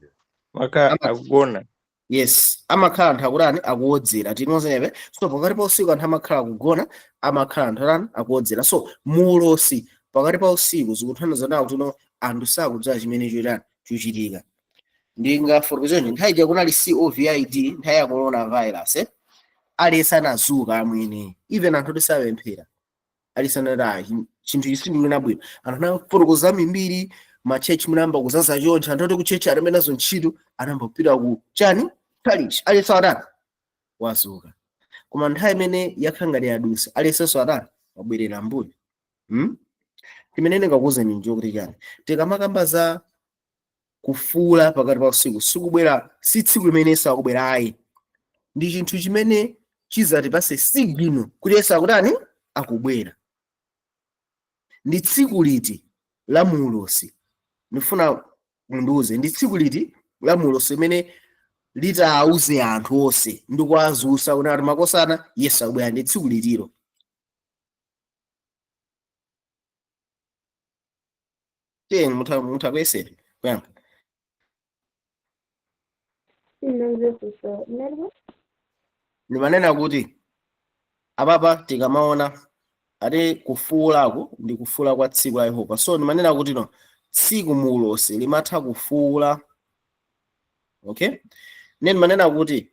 Maka akugona. Yes, amakhala anthu akutani? Akuwodzera tinozenepe. So pakati pa usiku anthu amakhala akugona, amakhala anthu atani? Akuwodzera. So muulosi pakati pa usiku zikuthandiza nawo kuti no anthu sakudziwa chimene chotani chochitika. Ndingafotokozeni, nthawi ija kunali COVID, nthawi ya coronavirus, Aliyense anazuka amwene, even anthu tisapemphera, aliyense anati, "Ah, chinthu ichi sindikuona bwino." Anthu anafotokoza mimbiri, ma church munayamba kuzaza choncho, anthu oti ku church alembe nazo ntchito anayamba kupita ku chani? Church. Aliyense atani? Wazuka. Koma nthawi imene yakhala ngati yadusa, aliyensenso atani? Wabwerera mbuyo, Chimene ndingakuwuzeni njokuti chani? Tikamakamba za kufuula pakati pa usiku, sikubwera, si tsiku limene Yesu akubwera ayi. Ndi chinthu chimene chizatipase signal kuti Yesu akutani? Akubwera. Ndi tsiku liti la muulosi? Ndifuna mundiuze, ndi tsiku liti la muulosi limene litauze anthu onse ndi kuwazusa kuti ati makosana Yesu akubwera? Ndi tsiku litiro? Tiyeni, mutha kuyesera kuyamba. Sindinamve funso. Ndimanena kuti apapa tikamaona ati kufuulako ndi kufuula kwa tsiku la Yehova. So ndimanena kuti no tsiku muulosi limatha kufuula, okay? Ine ndimanena kuti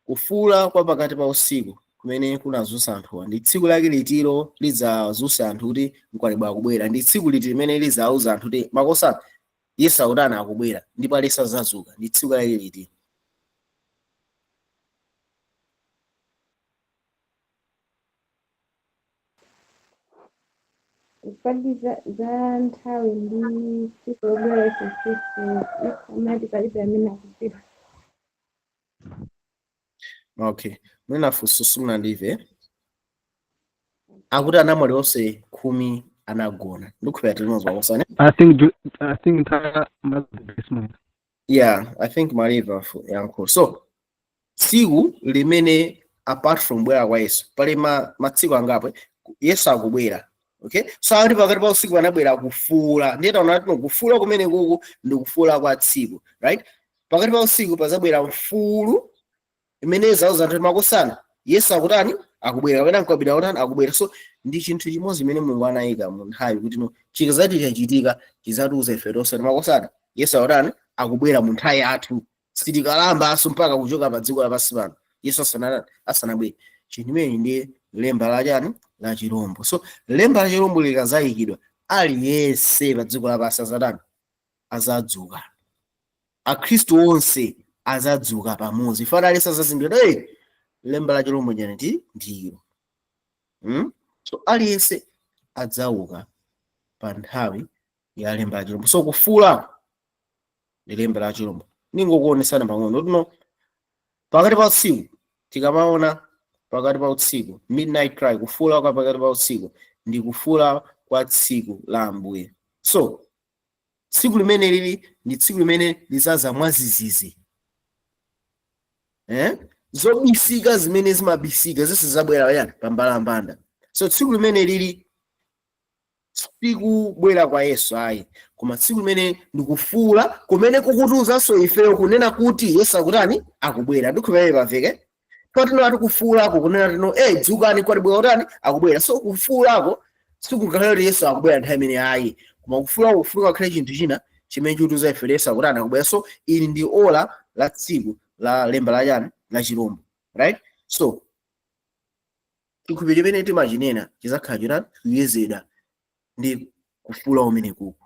kufuula kwa pakati pa usiku kumene kunazusa anthuwa, ndi tsiku lake litiro lidzazusa anthu kuti mkwatibwi akubwera? Ndi tsiku liti limene lidzauza anthu kuti makosana Yesu akutani? Akubwera, ndipo aliyense azazuka? Ndi tsiku lake liti? Kodi za nthawi ndi tsiku lobwera Yesu Khristu amati palibe amene akudziwa. Okay, mwina funso simunandimve. Akuti anamwali onse 10 anagona. Ndikuphera tilimodzi makosana. I think nthawi this month. Yeah, I think maliva yankho. So tsiku limene, apart from bwera kwa Yesu, pali matsiku angapo Yesu akubwera. Okay, so akuti pakati pa usiku anabwera kufuula. Ndiye taona kuti kufuula kumene kuku ndi kufuula kwa tsiku, right? Pakati pa usiku pazabwera mfulu imene zauza anthu, "Makosana, Yesu akutani? Akubwera," kapena mkwabwera akutani? Akubwera. So ndi chinthu chimodzi chimene Mulungu anayika mu nthawi kuti no chikazati chachitika chizatiuza ife tonse, "Makosana, Yesu akutani? Akubwera." Mu nthawi yathu sitikalambanso mpaka kuchoka pa dziko lapansi pano Yesu asanabwere. Chinthu chimene ndi lemba la chani? La chirombo. So lemba la chirombo likazayikidwa, aliyense pa dziko lapansi azatani? Azadzuka. Akhristu onse azadzuka pamodzi. Fana aliyense azazindikira, "Hey, lemba la chirombo chani ti ndilo." So aliyense adzauka pa nthawi ya lemba la chirombo. So kufuula ndi lemba la chirombo. Ningokuonesana pang'ono tino pakati pa usiku. Tikamaona pakati pa usiku, midnight cry, kufuula kwa pakati pa usiku ndi kufuula kwa tsiku la Ambuye. So tsiku limene lili ndi tsiku limene lizaza mwazizizi, eh? Zobisika zimene zimabisika zonse zabwera yani pambalambanda. So tsiku limene lili sikubwera kwa Yesu ayi, koma tsiku limene ndikufuula kumene kukutiuzanso ifeyo kunena kuti Yesu akutani? Akubwera. Ndikhulupirira paveke patino ati kufuulako kunena tino, "Eh, dzukani, kwatibwera kutani? Akubwera." So kufuulako sikukhala kuti Yesu akubwera nthawi imene ayi, koma kufuulako kufuula kukhale chinthu china chimene chikutiuza ife Yesu akutani? Akubwera. So ili ndi ola la tsiku la lemba la chani? La chirombo, right? So chikhulupiriro chimene timachinena chizakhala chotani? Kuyezedwa ndi kufuula umene kuku.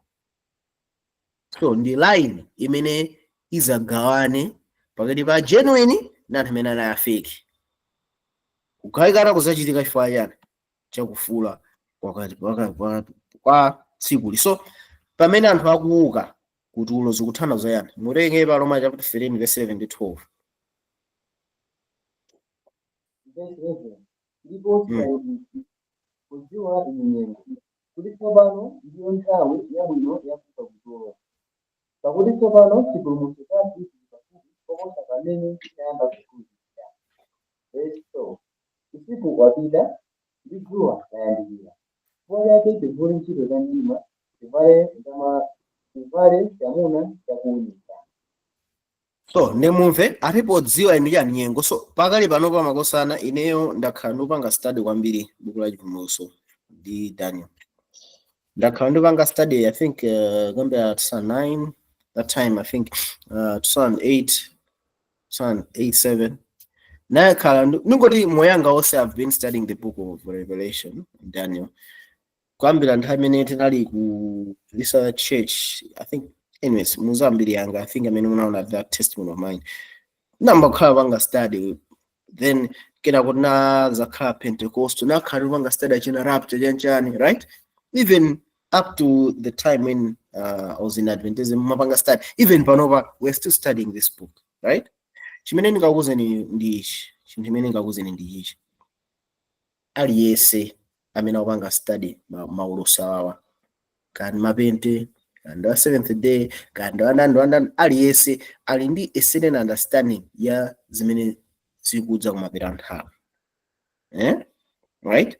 So ndi line imene izagawane pakati pa genuine ndi anthu amene ali a fake. Kugawikana kuzachitika chifukwa chani? Chakufuula kwakati kwa tsikuli. So pamene anthu akuuka kutulo zikutanthauza yani? Mutenge pa Roma chapter 13 verse 11 ndi 12. Verse 11: Ndipo chitani ichi, kudziwa inu nyengo, kuti tsopano ndiyo nthawi yabwino yakuuka kutulo. Pakuti tsopano chipulumutso chathu chili pafupi koposa pamene tinayamba kukhulupirira. Verse 12: Usiku wapita ndi dzuwa layandikira. Chifukwa chake tivule ntchito za mdima, tivale chamuna chakuwunika. So nemumve ati podziwa inu chani? Nyengo. So pakali panopa, makosana, ineyo ndakhala ndikupanga study kwambiri buku la Chivumbulutso ndi Daniel. Ndakhala ndikupanga study, I think kuyambira 2009, that time, I think 2008, 2008 7 nakhala ningoti moyanga wonse I've been studying the book of Revelation and Daniel kuyambira nthawi imene tinali ku this other church, I think. Anyways, muzambiri yanga, I think amene munaona that testimony of mine, namba kukhala panga study. Then kena kuti na zakhala Pentecostal, nakhala panga study achina rapture, chanchani, right? Even up to the time when I was in Adventism, mapanga study. Even panopa we're still studying this book, right? Chimene ndingakuwuzeni ndi ichi, chinthu chimene ndingakuwuzeni ndi ichi: aliyense amene akupanga study maulosi awawa, kani mapente, kandi wa Seventh Day, kandi wandani wandani, aliyense ali ndi a certain understanding ya zimene zikudza kumapita nthawi, eh? Right?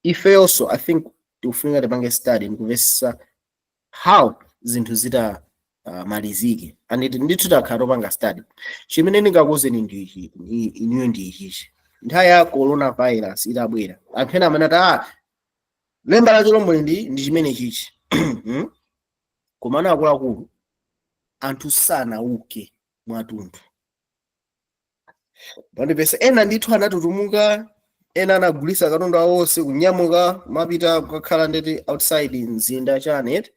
Ifeyonso I think tikufunika tipange study ndikumvetsa how zinthu zita malizike. And ndithu takhala topanga study. Chimene ndingakuwuzeni ndi ichi, inuyo, ndi ichichi: nthawi ya coronavirus itabwera, anthu ena amene ati, "Ah, lemba la chilombo ndi chimene chichi." Komano akuluakulu, anthu sanauke mwatunthu. Pandipesa ena ndithu anatutumuka, ena anagulisa katundu awo onse, kunyamuka mapita kukakhala ndeti outside mzinda chani eti.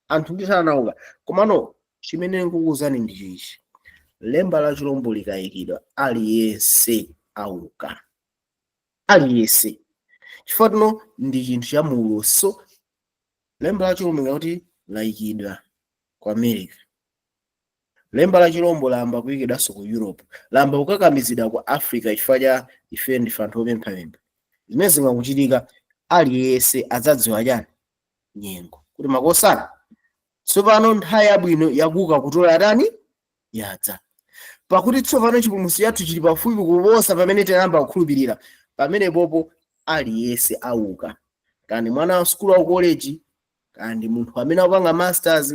Anthu ndithu anauka. Komano chimene ndikukuwuzani ndi chichi: lemba la chilombo likayikidwa, aliyense auka, aliyense. Chifukwa tino ndi chinthu cha muulosi. So lemba la chilombo ngakuti layikidwa ku America, lemba la chilombo layamba kuyikidwanso ku Europe, layamba kukakamizidwa ku Africa, chifukwa cha ife ndife anthu opemphapempha. Zimene zingakuchitika, aliyense adzadziwa chani? Nyengo, kuti makosana, tsopano nthawi yabwino yakuka kutola tani yadza, pakuti tsopano chipulumutso chathu chili pafupi kuposa pamene tinayamba kukhulupirira. Pamenepopo aliyense auka, kandi mwana wa sukulu wa college, kandi munthu amene akupanga masters,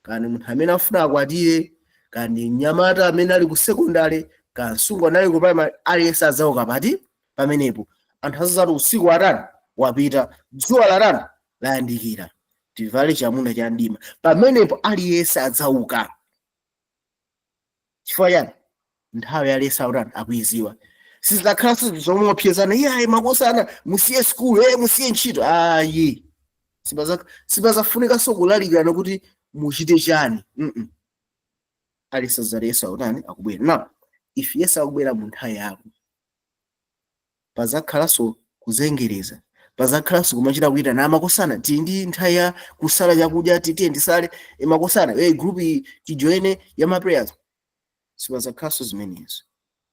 kandi munthu amene afuna akwatire, kandi mnyamata amene ali ku secondary, kandi msungwana ali ku primary, aliyense adzauka pati? Pamenepo. Anthu azazati usiku atani? Wapita. Dzuwa latani? Layandikira. Tivale chamuna cha mdima. Pamenepo aliyense adzauka. Chifukwa chani? Nthawi aliyense akutani? Akuiziwa. Sizidzakhalanso zomopsezana, iyayi makosana, musiye skulu, musiye ntchito, ayi. Sipazafunikanso kulalikirana kuti muchite chani. Aliyense azati Yesu akutani? Akubwera. Now if Yesu akubwera mu nthawi yako, pazakhalanso kuzengereza, pazakhalanso kumachita kuita na makosana, tili ndi nthawi ya kusala chakudya, titiye ndisale, makosana, hey, group iyi tijoine ya ma prayers. Sipazakhalanso zimenezo.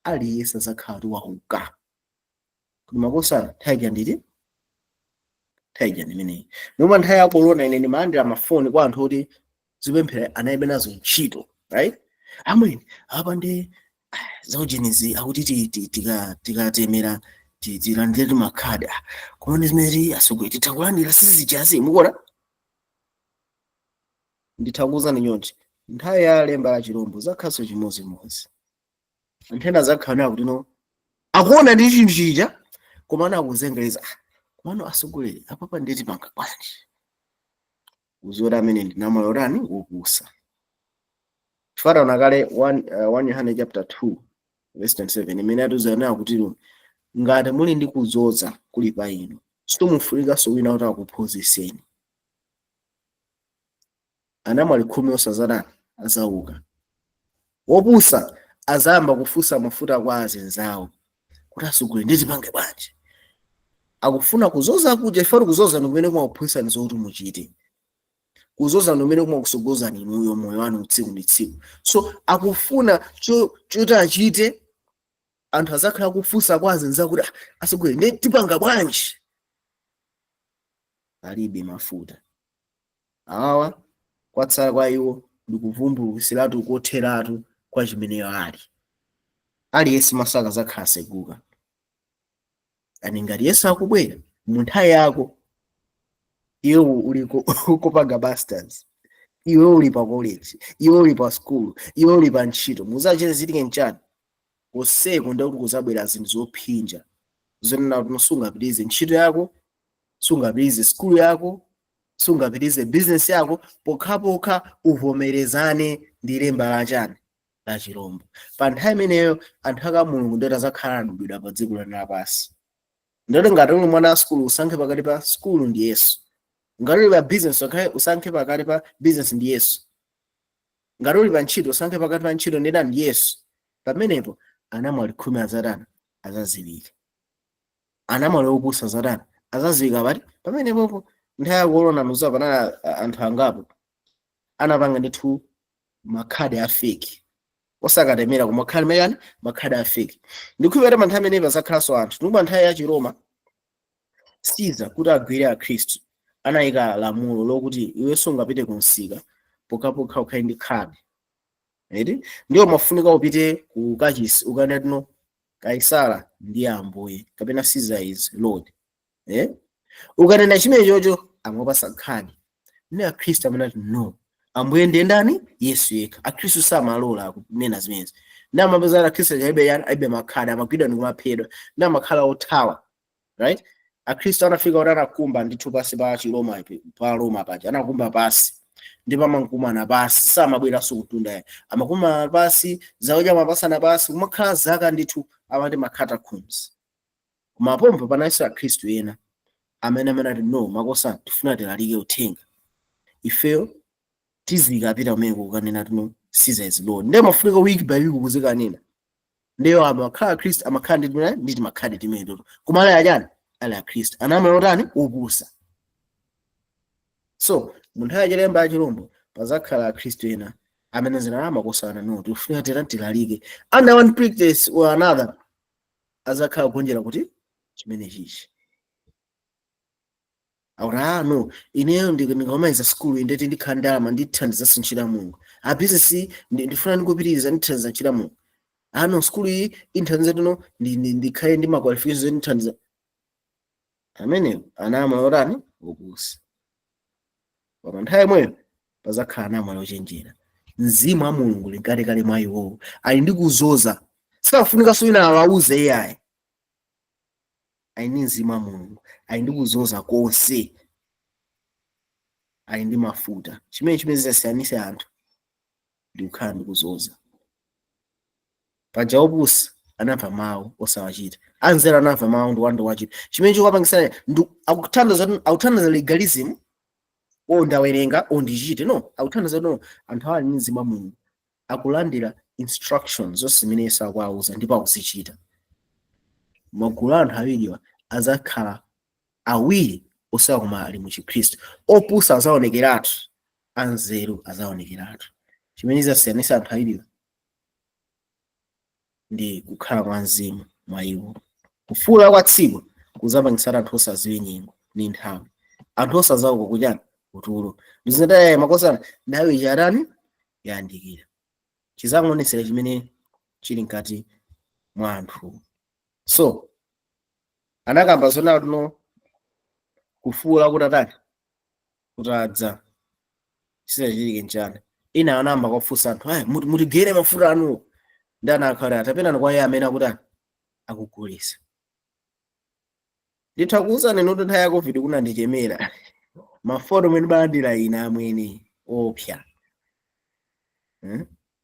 Aliyense azakhala kuti wauka, kuti makosana, nthawi ija nditi, nthawi ija ndimeneyi. Noma nthawi ya corona ine ndimalandira mafoni kwa anthu oti zipemphera analibe nazo ntchito, right? Amweni, apa ndi zaujenizi akuti tikatemera tilandire makhadi. Ah, koma ndi zimene asogolera titha kulandira sizijazi. Mukuona, nditha kuwuzani nyonchi, nthawi ya lemba la chilombo zakhaso chimozimozi. Anthu ena zakhala nawo kuti no, akuona ndi chinthu chija, koma ana akuzengereza. Ah, komano asogolere apapa nditi panga bwanji? Uziona amene ndinamwali otani? Wopusa. Chifukwa kale 1 Yohane chapter 2 verse 27 imene atiuzana kuti ngati muli ndi kudzoza kuli pa inu, simufunikanso wina kuti akuphunzitseni. Anamwali 10 osazatani? Azauka. Wopusa azayamba kufunsa mafuta kwa azinzawo kuti asogolere nditipange bwanji? Akufuna kuzoza kuja, ifani kuzoza ndi kumene kumakuphunzitsani zokuti muchite. Kuzoza ndi kumene kumakusogozani inuyo moyo wanu tsiku ndi tsiku. So akufuna choti achite. Anthu azakhala kufunsa kwa azinzawo kuti, "Ah, asogolere ndi tipanga bwanji?" Palibe mafuta. Awa kwatsala kwa iwo ndikuvumbulutsiratu kotheratu kwa chimeneyo ali. Aliyense masaka zakhala seguka. Ani ngati Yesu akubwera mu nthawi yako, iwe uliko ukupanga masters, iwe uli pa college, iwe uli pa school, iwe uli pa ntchito, muzachite zitike nchani? Koseko ndikuti kuzabwera zinthu zophinja zonena kuti sungapitirize ntchito yako, sungapitirize school yako, sungapitirize business yako, pokhapokha uvomerezane ndi lemba la chani? La chirombo. Pa nthawi imeneyo anthu aka Mulungu ndoti azakhala adulidwa pa dziko lino lapansi. Ndoti ngati uli mwana wa skulu, usankhe pakati pa skulu ndi Yesu. Ngati uli pa business, usankhe pakati pa business ndi Yesu. Ngati uli pa ntchito, usankhe pakati pa ntchito ndi ndani? Ndi Yesu. Pamenepo anamwali 10 azatani? Azaziwika. Anamwali opusa azatani? Azaziwika. Pati pamenepopo nthawi ya corona, muziwa panali anthu angapo anapanga ndithu makhadi a fake, osakatemera koma makhadi mayani, makhadi a fake. Ndikukhulupirira pa nthawi imeneyi pazakhalanso anthu. Ndikupa nthawi ya Chiroma, Caesar kuti agwire akhristu anayika lamulo lokuti iwe sungapite ku msika pokhapokha ukhale ndi khadi, eti? Ndiyo mafunika upite ku kachisi ukanena tino Kaisara ndiye ambuye kapena Caesar is Lord, eh? Ukanena chimene chocho amapasa khadi. Ndi akhristu amene ati no, ambuye ndiye ndani? Yesu yekha. Akhristu samalola kunena zimenezi. Ndi amapeza akhristu alibe yani? Alibe makhadi, amagwidwa ndi kumaphedwa, ndi amakhala othawa, right? Akhristu anafika kuti anakumba ndithu pasi pa Chiroma, pa Roma paja anakumba pasi ndipo amakumana pasi, samabweranso kutunda ya amakumana pasi, zakudya amapasana pasi, kumakhala zaka ndithu, amati ma catacombs. Koma pompo pananso akhristu ena amene ati no, makosa, tifuna tilalike uthenga, ifeyo tizikapita kumene kukanena tino Caesar is Lord. Ndiye mafunika week by week kuzikanena. Ndiyo amakhala akhristu amakhala ndi ndi timakhadi timene toto kumala yachani. Ali akhristu, anamwali otani? Opusa. So mu nthawi yachilemba ya chilombo pazakhala akhristu ena amene zinalama kosana no tikufuna tera tilalike under one pretext or another, azakhala kugonjera kuti chimene chichi akuti, "Ah, no, ineyo ndikamaliza skulu ndeti ndikhala ndalama, ndithandiza ntchito ya Mulungu. A business ndifuna ndikupitiriza, ndithandiza ntchito ya Mulungu. Ah, no, skulu iyi inthandiza tino ndikhale ndi ma qualifications, ndithandiza." Amenewo anamwali otani? Opusa. Koma nthawi imweyo pazakhala anamwali ochenjera. Mzimu wa Mulungu linkalikali mwa iwowo, ali ndi kuzoza, safunikanso wina awauze iyayi. Ali ndi mzimu wa Mulungu, ali ndi kuzoza konse, ali ndi mafuta. Chimene zasiyanise anthu ndi kukhala ndi kuzoza. Paja opusa anamva mawu osawachita, anzeru anamva mawu ndi wanda wachita. Chimene chikuwapangisana ndi akuthandiza legalism o ndawerenga o ndichite no, akuthandiza no. Anthu awa ali ndi mzimu wa Mulungu, akulandira instructions zonse zimene Yesu akuwauza ndipo akuzichita. Magulu a anthu awiriwa azakhala awiri osawa koma ali mu Chikhristu. Opusa azaonekeratu, anzeru azaonekeratu. Chimene chizasiyanisa anthu awiriwa ndi kukhala kwa mzimu mwa iwo. Kufuula kwa tsiku kuzapangisana anthu osaziwe nyengo ndi nthawi, anthu osazauka kuchani kutulo ndizinataya makosana, nthawi ichatani yayandikira. Chizangoonetsera chimene chili mkati mwa anthu. So anakamba zona tuno kufuula kutatani kutadza, chisachitike nchani? Ina anayamba kufunsa anthu aya, mutigere mafuta anuwo." Ndi anakhala atapena kwa iye amene akutani akugulisa. Nditha kuwuzani kuti nthawi ya COVID kunandichemera mafoni amene balandira ine amwene opya.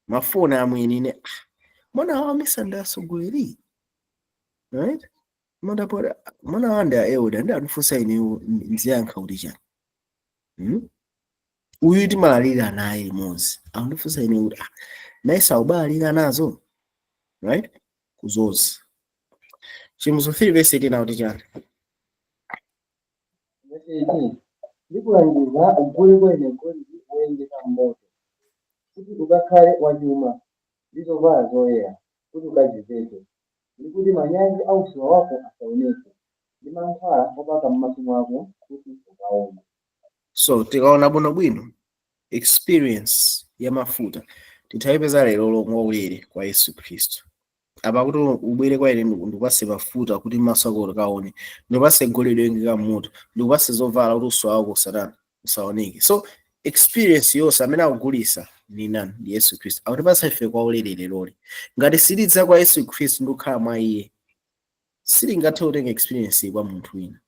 Mafoni amwene ine, ah, mwana wa misanda asogoleri, right? Mwana mwana wande a elder ndi atifunsa ine nziyankha kuti chani? Uyu timalalira naye limodzi, akundifunsa ine kuti, ah, naye saubalalira nazo, right? Kuzoza. Chivumbulutso 3 verse 18 akuti chani? Verse 18: Ndikulangiza ugule kwa ine golide woyengeka m'moto, kuti ukakhale wachuma, ndi zovala zoyera, kuti ukaziveke, ndi kuti manyazi a usiwa wako asaoneke, ndi mankhwala opaka m'maso mwako, kuti ukaone. So tikaona bwinobwino, experience ya mafuta tithayipeza lero lomwe ulere kwa Yesu Khristu. Apa kuti ubwere kwa ine, ndikupase mafuta kuti maso ako ukaone, ndikupase golide woyengeka m'moto, ndikupase zovala kuti uso wako usatani usaoneke. So experience yonse amene akugulisa ni nani? Ndi Yesu Khristu. Akutipasa ife kwa ulere leroli. Ngati silidza kwa Yesu Khristu ndi kukhala mwa iye, silingathe kutenga experience kwa munthu wina.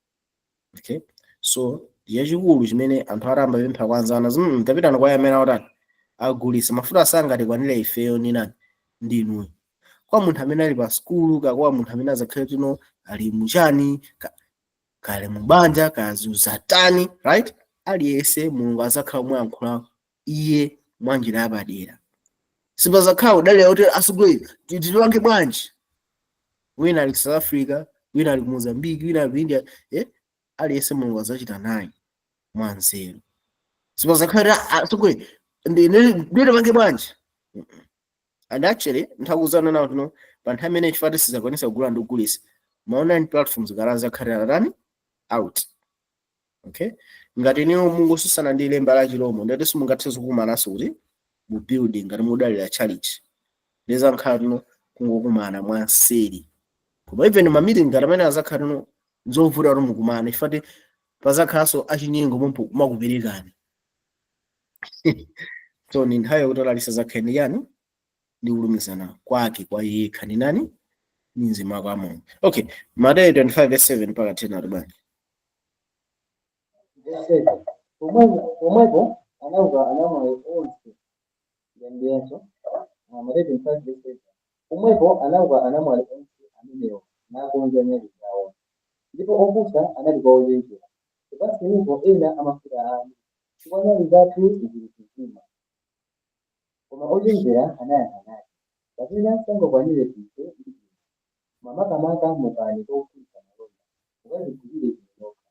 Okay, so chachikulu chimene anthu atamba pempha kwa anzana, tapitani kwa iye amene akutani agulisa mafuta, asangatikwanire ifeyo ni nani? Ndi inuyo. Kwa munthu amene ali pa skulu, kakuwa munthu amene azakhale tino ali muchani kale mubanja kazuzatani, right? Aliyense Mulungu azakhala muyankhula iye mwa njira yapadera. Sipazakhala kudalira kuti asugulire titilange bwanji, wina ali ku South Africa, wina ali ku Mozambique, wina ali ku India, eh? Aliyense Mulungu azachita naye mwanzeru. Sipazakhala asugulire nditipange bwanji. And actually nthakuzana nawo tino pa nthawi imene chifukwa sizakwanisa kugula ndi kugulisa, ma online platforms kala zakhalira tani out. Okay, ngati niwo mungosusana ndi lemba la chilomo, ndati simungathe kukumananso kuti mu building. Ngati mudalira church, ndizakhala tino kungokumana mwanseri. Koma even ma meeting ngati amene azakhala tino nzovuta kuti mukumane, chifukwa pazakhalanso achinyengo mompo makuperekani. So ni nthawi yakuti alalisa zakhale ndi yani? Ndi kulumikizana kwake kwa yekha ndi nani? Ndi mzimu wake wa Mulungu. Okay, Mateyu 25 verse 7 mpaka 10 ati bwanji? Verse 7: Pomwepo anauka anamwali onse ndiyambiyenso. Mateyu 25 verse 7: Pomwepo anauka anamwali onse amenewo, nakonza nyali zawo. Ndipo opusa anati kwa ochenjera, "Tipatseniko ena amafuta anu, chifukwa nyali zathu zili kuzima." Koma ochenjera anayankha nati, "Kapena sangakwanire ife ndi inu, koma makamaka mukani kogulitsa malonda, Mukazigulire inu nokha.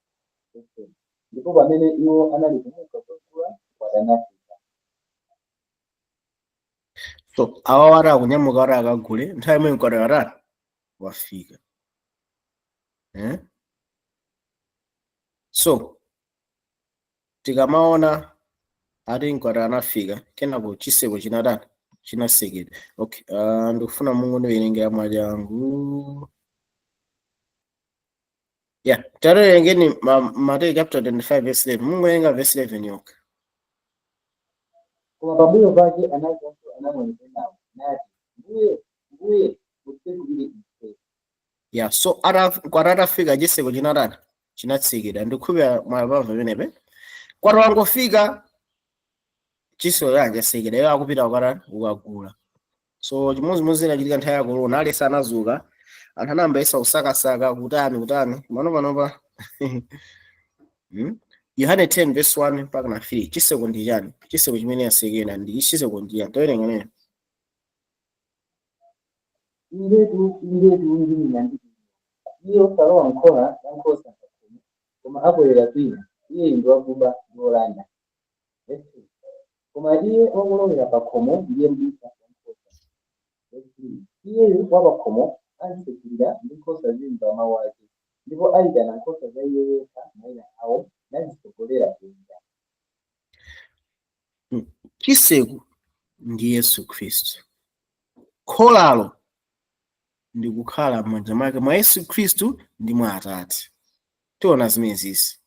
Verse 10. Ndipo pamene iwo anali kumuka kugula, mkwati anafika. So awa wati akunyamuka wati akagule, nthawi imene mkwati atani? Wafika, eh? So tikamaona ati mkwati anafika, kenako chiseko chinatani? Chinatsekedwa. Okay, ndikufuna Mungu ndiwerengera mwachangu. Yeah, tawerengeni Mateyu chapter 25 verse 11. Mungu werenga verse 11 yokha. Koma pambuyo pake anadzanso anamwali enawo, nati, "Mbuye, Mbuye, mutitsegulire ife." Yeah, so mkwati atafika, chiseko chinatani? Chinatsekedwa. Ndikukhulupirira mwapamva pamenepe. Mkwati wangofika, chiseko chatsekedwa, iwo akupita kukatani? Kukagula. So chimodzimodzi zinachitika nthawi ya corona, alesi anazuka, anthu anayamba isa kusakasaka, kutani kutani, mano panopa. Yohane 10 verse 1 mpaka na 3. Chiseko ndi chani? Chiseko chimene atsekera ndi chiseko ndi chani? Tawerenga nene. Indetu, indetu, ndinena ndi inu, iye osalowa m'khola la nkhosa pakhomo, koma akwerera kwina, iye ndi wakuba ndi wolanda. Verse 2. Koma iye wakulowera pakhomo ndiye m'busa wa nkhosa. Verse 3. Iyeyo wa pakhomo amtsekulira, ndi nkhosa zimva mawu ake, ndipo ayitana nkhosa za iye yekha mayina awo, nazitsogolera kunja. Chiseko ndi Yesu Khristu. Kholalo ndi kukhala m'manja mwake mwa Yesu Khristu ndi mwa Atate. Tiona zimenezisi.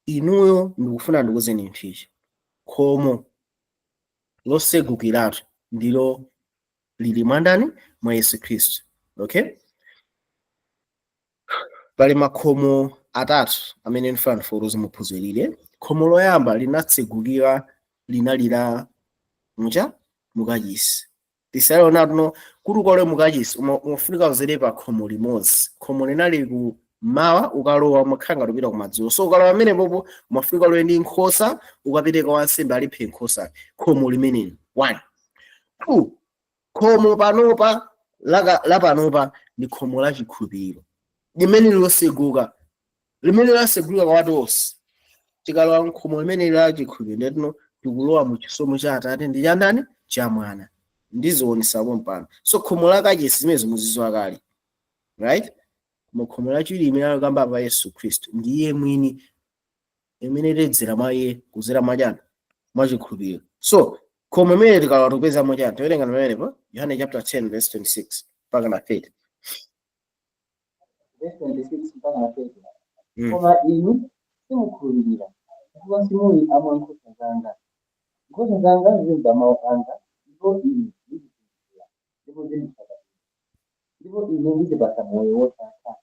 Inuyo, ndikufuna ndikuwuzeni nthichi, khomo losegukiratu ndilo lili mwandani? Mwa Yesu Khristu. Okay, pali makhomo atatu amene ndifuna ndifotokoze, muphunzirire. Khomo loyamba linatsegukira linali la mucha mukachisi. Tisaleona tuno kuti ukalowe mukachisi umafunika uzere pa khomo limodzi. Khomo linali ku mawa, ukalowa umakhala ngati upita kumadzulo. So ukalowa pamene popo umafunika ulowe ndi nkhosa, ukapereka wansembe aliphe nkhosa. Khomo limeneli, one. Two, khomo panopa la panopa ndi khomo la chikhulupiriro limene loseguka, limene laseguka kwa tonse. Tikalowa mkhomo limene la chikhulupiriro, ndetino tikulowa mu chisomo cha Atate ndi cha ndani? Cha Mwana. Ndizionesa mpano. So khomo la kachisi, zimene muzidziwa kale, right? Koma khomo lachiwiri imene akamba pa Yesu Khristu ndiye mwini, imene tedzera mwa iye kuzera mwachani? Mwachikhulupiriro. So khomo imene tikalowa tikupeza mwachani? Towerenga pamenepo, Yohane chapter 10 verse 26 mpaka na 30. Verse 26 mpaka na 30. Mm. Koma inu simukhulupirira, chifukwa simuli amwa nkhosa zanga. Nkhosa zanga zimva mawu anga, ndipo ine ndizizindikira, ndipo zinditsata ine. Ndipo ine ndizipatsa moyo wosatha,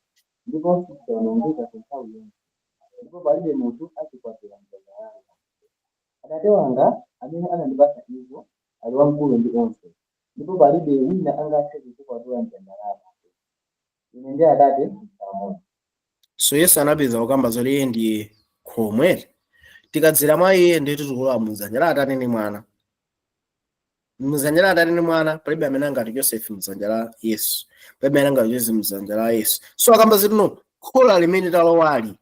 ndipo sizidzawonongeka ku nthawi yonse, ndipo palibe munthu azikwatula m'dzanja langa. Atate wanga amene anandipatsa izo ali wamkulu ndi onse, ndipo palibe wina angathe kuzikwatula m'dzanja la Atate. Ine ndi Atate ndife amodzi. So Yesu anapeza kukamba zoti iye ndiye khomo. Tikadzera mwa iye, ndiye tikulowa mudzanja la Atate ndi Mwana. Mudzanja la Atate ndi Mwana, palibe amene angati Joseph mudzanja la Yesu, palibe amene angati Joseph mudzanja la Yesu. So akamba ziti no khola limene talowali,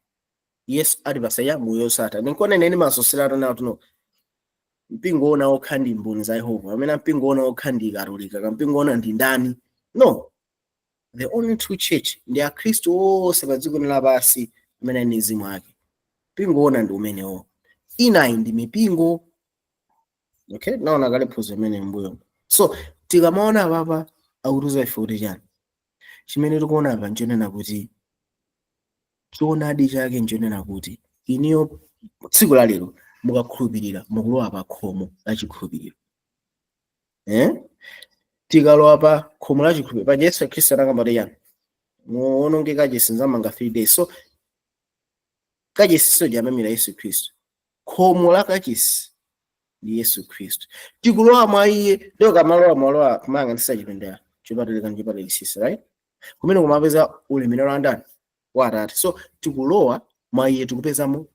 Yesu atipasa ya moyo wosatha. Ndinkuona ine ndimasosera nawo tuno mpingo ona okha ndi Mboni za Yehova, amene mpingo ona okha ndi Katolika, kampingo ona ndi ndani. No, the only true church ndi Akhristu onse pa dziko lapansi amene ali ndi mzimu ake. Mpingo ona ndi umenewo, inayi ndi mipingo. Okay, naona kale phunziro imene mbuyo. So tikamaona apapa akutiuza ife kuti chani? Chimene tikuona apa nchonena kuti choonadi chake nchonena kuti iniyo tsiku la lero mukakhulupirira, mukulowa pa khomo la chikhulupiriro, eh? Tikalowa pa khomo la chikhulupiriro pa Yesu Khristu, anakamba kuti chani? "Muwononge kachisi, nzamanga 3 days." So kachisi so jamamira Yesu Khristu. Khomo la kachisi ndi Yesu Khristu. Tikulowa mwa iye. Leo kamalowa mwalowa kumayang'anisa chipinda chopatulika ndi chopatulikisisa, right? Kumene kumapeza ulemerero wa ndani? Wa Atate. So tikulowa mwa iye, tikupezamo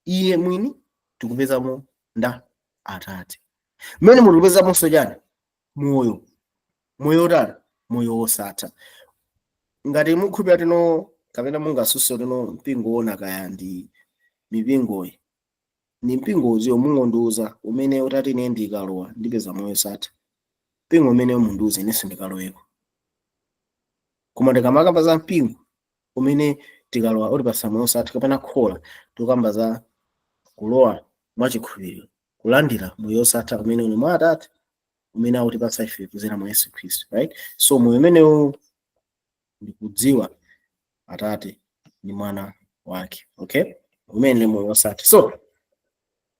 iye mwini, tikupezamo nda Atate mmene mutikupezamonso chani? Moyo. Moyo utani? Moyo wosatha. Ngati mukhulupirira tino Kapena mungasuse tino mpingo wona kaya ndi mipingoyi ndi mpingo uziwo, mungondiuza umene utati ine ndikalowa ndipeza moyo osatha. Mpingo umene mundiuze, inenso ndikaloweko. Koma ndikamakamba za mpingo umene tikalowa utipasa moyo osatha kapena khola, tikukamba za kulowa mwachikhulupiriro kulandira moyo osatha umene uli mwa Atate, umene akutipatsa ife kudzera mwa Yesu Khristu, right? So moyo umenewu ndikudziwa Atate ndi Mwana wake, okay? Umene ndi moyo osatha. So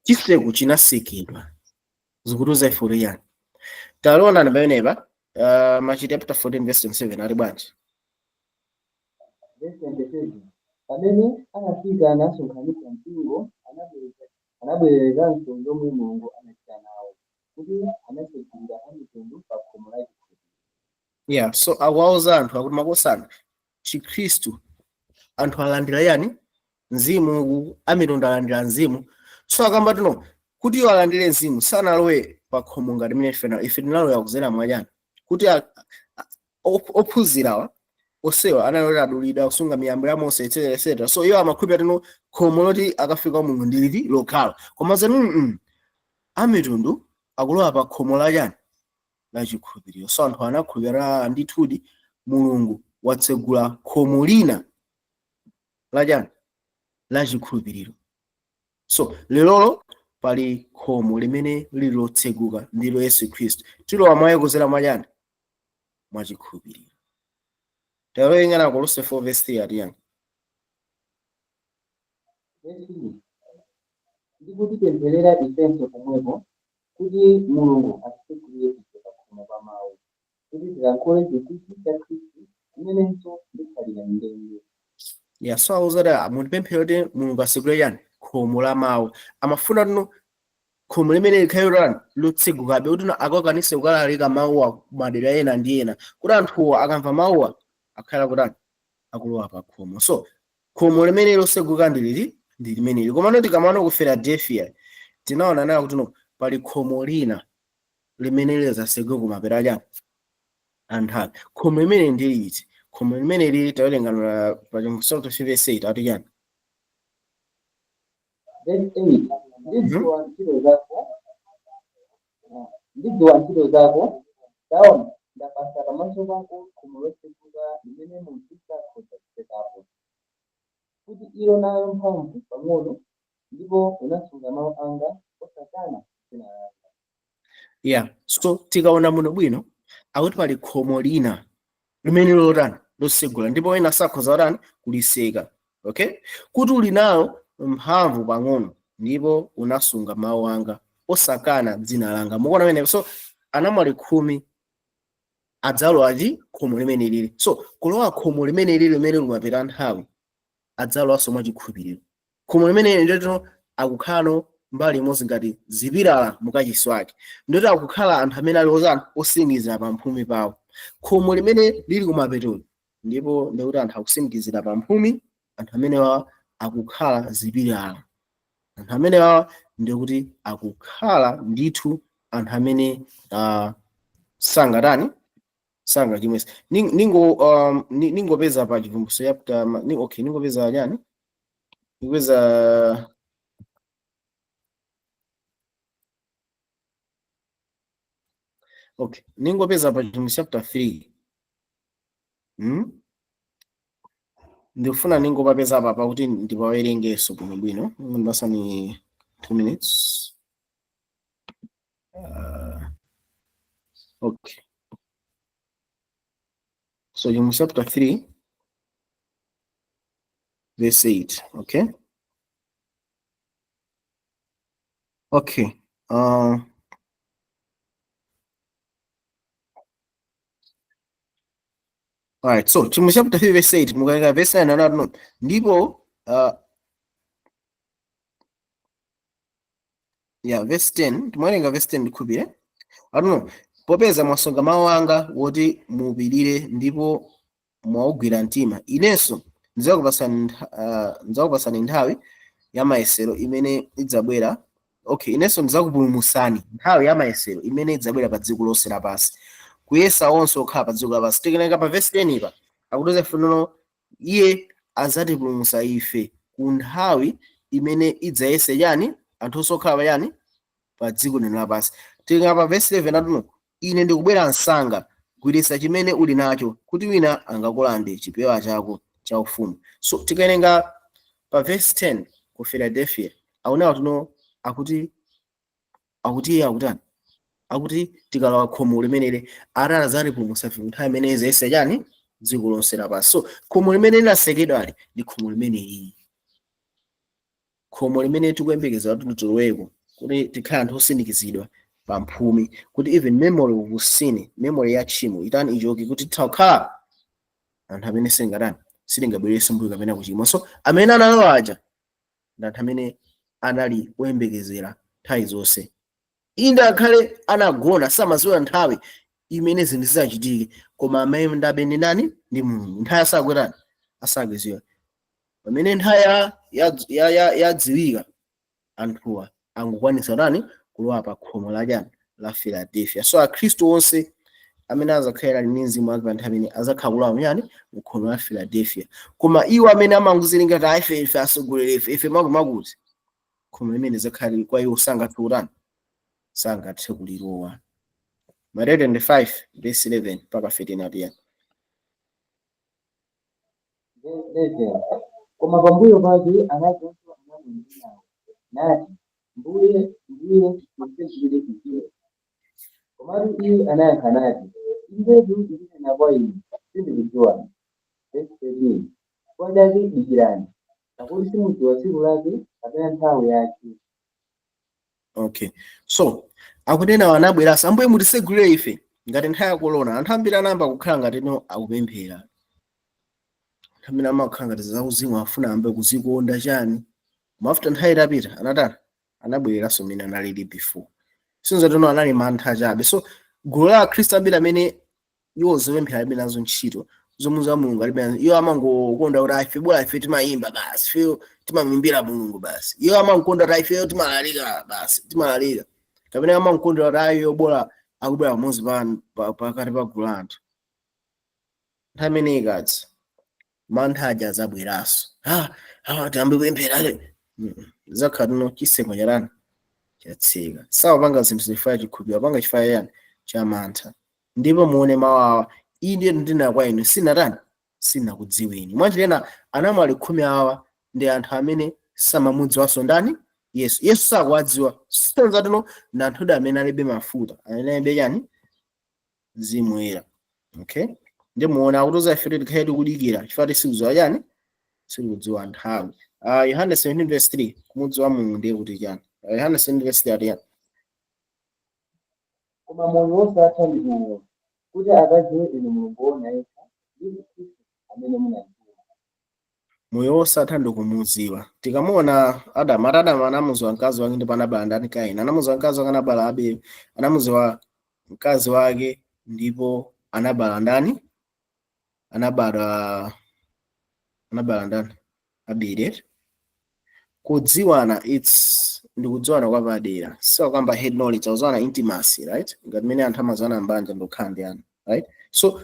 chitseko chinatsekedwa, zikutiuza ife kuti yani? Talionani pamenepa, Machitidwe chapter 14 verse 27 ali bwanji? Verse 27. Pamene anafika nasonkhanitsa mpingo, anabwerezanso zomwe Mulungu anachita nawo, kuti anatsegulira amitundu pa khomo la chikhulupiriro. Yeah, so akuwauza anthu akuti makosana, Chikhristu, anthu alandira yani? Mzimu. Uku amitundu alandira mzimu. So akamba tino kuti iwo alandire mzimu sanalowe pa khomo ngati mene ife tinalowa kudzera mwachani, kuti ophunzirawa osewa analoti adulidwa, kusunga miyambo ya Mose, etc etc. So iwo amakhulupirira tino khomo loti akafika kwa Mulungu ndi liti? Lokhala. Koma zanu amitundu akulowa pa khomo la chani? La chikhulupiriro. So anthu anakhulupirira, ndithudi Mulungu watsegula khomo lina la chani? La chikhulupiriro. So lelolo pali khomo limene lili lotseguka, ndilo Yesu Khristu. Tilowa mwaye kudzera mwachani? Mwachikhulupiriro. Tawerengani Kolose 4 verse 3, ati yani? Verse 3. Ndi kutipempherera ifenso pomwepo, kuti Mulungu atitsegulire ife pa khomo pa mawu, kuti tilankhule chinsinsi cha Khristu, chimenenso ndikhalira m'ndende. Yeah, so auza kuti mutipemphere kuti Mulungu atsegule chani? Khomo la mawu. Amafuna tino khomo limene likhale lotani? Lotsegukabe, kuti no akakwanise kukalalika mawuwa kumadera ena ndi ena, kuti anthuwo akamva mawuwa akhala kutani? Akulowa pa khomo. So khomo limene lotseguka ndi lili? Ndi limeneli. Komano tikamano ku Philadelphia tinaona nayo kuti no pali khomo lina limene lizatsegula kumapeto achani? Anthawi. Khomo limene ndi liti? Khomo limene lili, tawerenga pa Chivumbulutso verse 8, ati chani? Verse 8. Ndidziwa ntchito zako, ndidziwa ntchito zako, taona, ndapasa pamaso pako khomo lotseguka limene munthu sakhoza kutsekapo, kuti ilo nayo mphamvu pang'ono, ndipo unasunga mawu anga, osakana dzina langa. Yeah, so tikaona muno bwino akuti pali khomo lina limene lotani? Lotsegula, ndipo ena sakhoza kutani? Kulitseka, okay? Kuti uli nayo mphamvu pang'ono, ndipo unasunga mawu anga, osakana dzina langa. Mukuona pamenepo? So anamwali 10 adzalowa chi khomo limene lili. So kulowa khomo limene lili, limene limapita nthawi, adzalowanso mwachikhulupiriro. Khomo limene nditino akukhala mbali imodzi ngati zipilala mukachisi wake, ndoti akukhala anthu amene ali ozana osindikizira pamphumi pawo. Khomo limene lili kumapetolo, ndipo ndikuti anthu akusindikizira pamphumi, anthu amene wawa akukhala zipilala, anthu amene wawa ndikuti akukhala ndithu anthu amene sangatani? Sangachimwese. Ningopeza pa Chivumbulutso chapter okay, ningopeza chani? Ningopeza, okay, ningopeza pa Chivumbulutso chapter 3. Ndikufuna ningopapeza apa pakuti ndipawerengeso bwinobwino. Ndipasani 2 minutes. Okay, so Chivumbulutso chapter 3 verse 8. Okay, alright, so Chivumbulutso chapter 3 verse 8, mukawerenga verse 9 anati no, ndipo yeah, verse 10, timawerenga verse 10 ndikhulupire. Atuno popeza mwasunga mawu anga woti mupirire ndipo mwaugwira mtima, inenso ndidzakupasani nthawi ya mayesero imene idzabwera. Okay, inenso ndidzakupulumutsani nthawi ya mayesero imene idzabwera pa dziko lonse lapansi, kuyesa onse okhala pa dziko lapansi. Tikawerenga pa verse 10 ipa akutiuza fununo iye Adzatipulumutsa ife ku nthawi imene idzayese chani? Anthu osokhala pachani? Pa dziko lino lapansi. Tinga pa verse 11 atuno, ine ndikubwera msanga, gwiritsa chimene uli nacho, kuti wina angakulande chipewa chako cha ufumu. So tikawerenga pa verse 10 ku Philadelphia, akuona tuno akuti iye akutani? Akuti tikalowa khomo limeneli, ati adzatipulumutsa ife nthawi imene idzayese chani? Dziko lonse lapansi. So khomo limene linasekedwali ndi khomo limene, khomo limene tikuyembekeza kuti tiloweko, kuti tikhale anthu osindikizidwa pa mphumi, kuti even memory of sin, memory ya tchimo itani? Ichoke, kuti titha kukhala anthu amene sitingatani, sitingabwerese mbuyo kapena kuchimwa. So amene analowa aja ndi anthu amene anali oyembekezera nthawi zonse. Inde akhale anagona, samadziwa nthawi imene zinthu zizachitike, koma amene ndabe ndi ndani? Ndi Mulungu. Nthawi asakwetani, asakuziwa. Pamene nthawi yadziwika, anthuwa angukwanisa tani? Kulowa pa khomo la chani? La Philadelphia. So akhristu onse amene azakhalira ndi mzimu wake pa nthawi imene azakhala kulowa muyani? Mu khomo la Philadelphia. Koma iwo amene amangozilinga kuti ife, ife asogolere, ife, ife makumakuti, khomo limene zakhala kwa iwo sangathe kutani? Sangathe kulilowa. Mateyu 25 verse 11 mpaka 13 atiya. 11. Koma pambuyo pake anadzaso anamwali enawo, nati, Mbuye, Mbuye, mutitsegulire ife. Komatu iye anayankha nati, Indetu ndinena kwa inu, sindikudziwani. Verse 13. Chifukwa chake dikirani, pakuti simudziwa tsiku lake kapena nthawi yake. Okay, so akunena anabweranso, Ambuye, mutitsegulire ife. Ngati nthawi ya corona, anthu ambiri anayamba kukhala ngati no akupemphera. Anthu ambiri amakhala ngati zauzimu afuna ambe kuzikonda chani, koma after nthawi itapita anatani? Anabwereranso mmene analili before. Sinzatino anali mantha chabe. So gulu la akhristu ambiri amene iwo zopemphera alibe nazo ntchito, zomwe za Mulungu alibe nazo, iwo amangokonda kuti ife bora ife timayimba basi, ife timamuimbira Mulungu basi. Iwo amangokonda kuti ife timalalika basi, timalalika, kapena amangokonda kuti ayi, bora akubwera pamodzi pakati pa gulu la anthu. Nthawi imene ikadza, mantha aja azabweranso. Ah, ah, tiyambe kupemphera. Zakhala tino chiseko chatani? Chatseka. Sawapanga zinthu zifaya chikhulupiriro, apanga chifaya yani? Cha mantha. Ndipo muone mawu awa, ine ndinena kwa inu, sinatani? Sinakudziweni. Mwanjirena anamwali 10 awa ndi anthu amene samamudziwanso ndani? Yesu. Yesu sakuwadziwa. Sonza tino ndi anthu amene alibe mafuta, amene alibe chani? Mzimu Woyera. Okay, ndi muona akutiuza ife kuti tikhale tikudikira, chifukwa sikudziwa chani? Sikudziwa nthawi. Yohane 17 verse 3, kumudziwa Mulungu ndiye kuti chani? Yohane 17 verse 3 ati chani? Koma moyo wosatha ndi uwu, kuti akadziwe inu Mulungu woona yekha, ndi Yesu Khristu amene munamtuma. Moyo wosatha ndi kumudziwa. Tikamuona Adamu, ati Adamu anamudziwa mkazi wake ndipo anabala ndani? Kaini. Anamudziwa mkazi wake, anabala Abele. Anamudziwa mkazi wake ndipo anabala ndani? Anabala ndani? Abele. Kudziwana, it's ndi kudziwana kwa padera, siwakamba head knowledge, akudziwana intimacy, right? Ngati mmene anthu amadziwana mbanja ndokhala ndi ana, right? So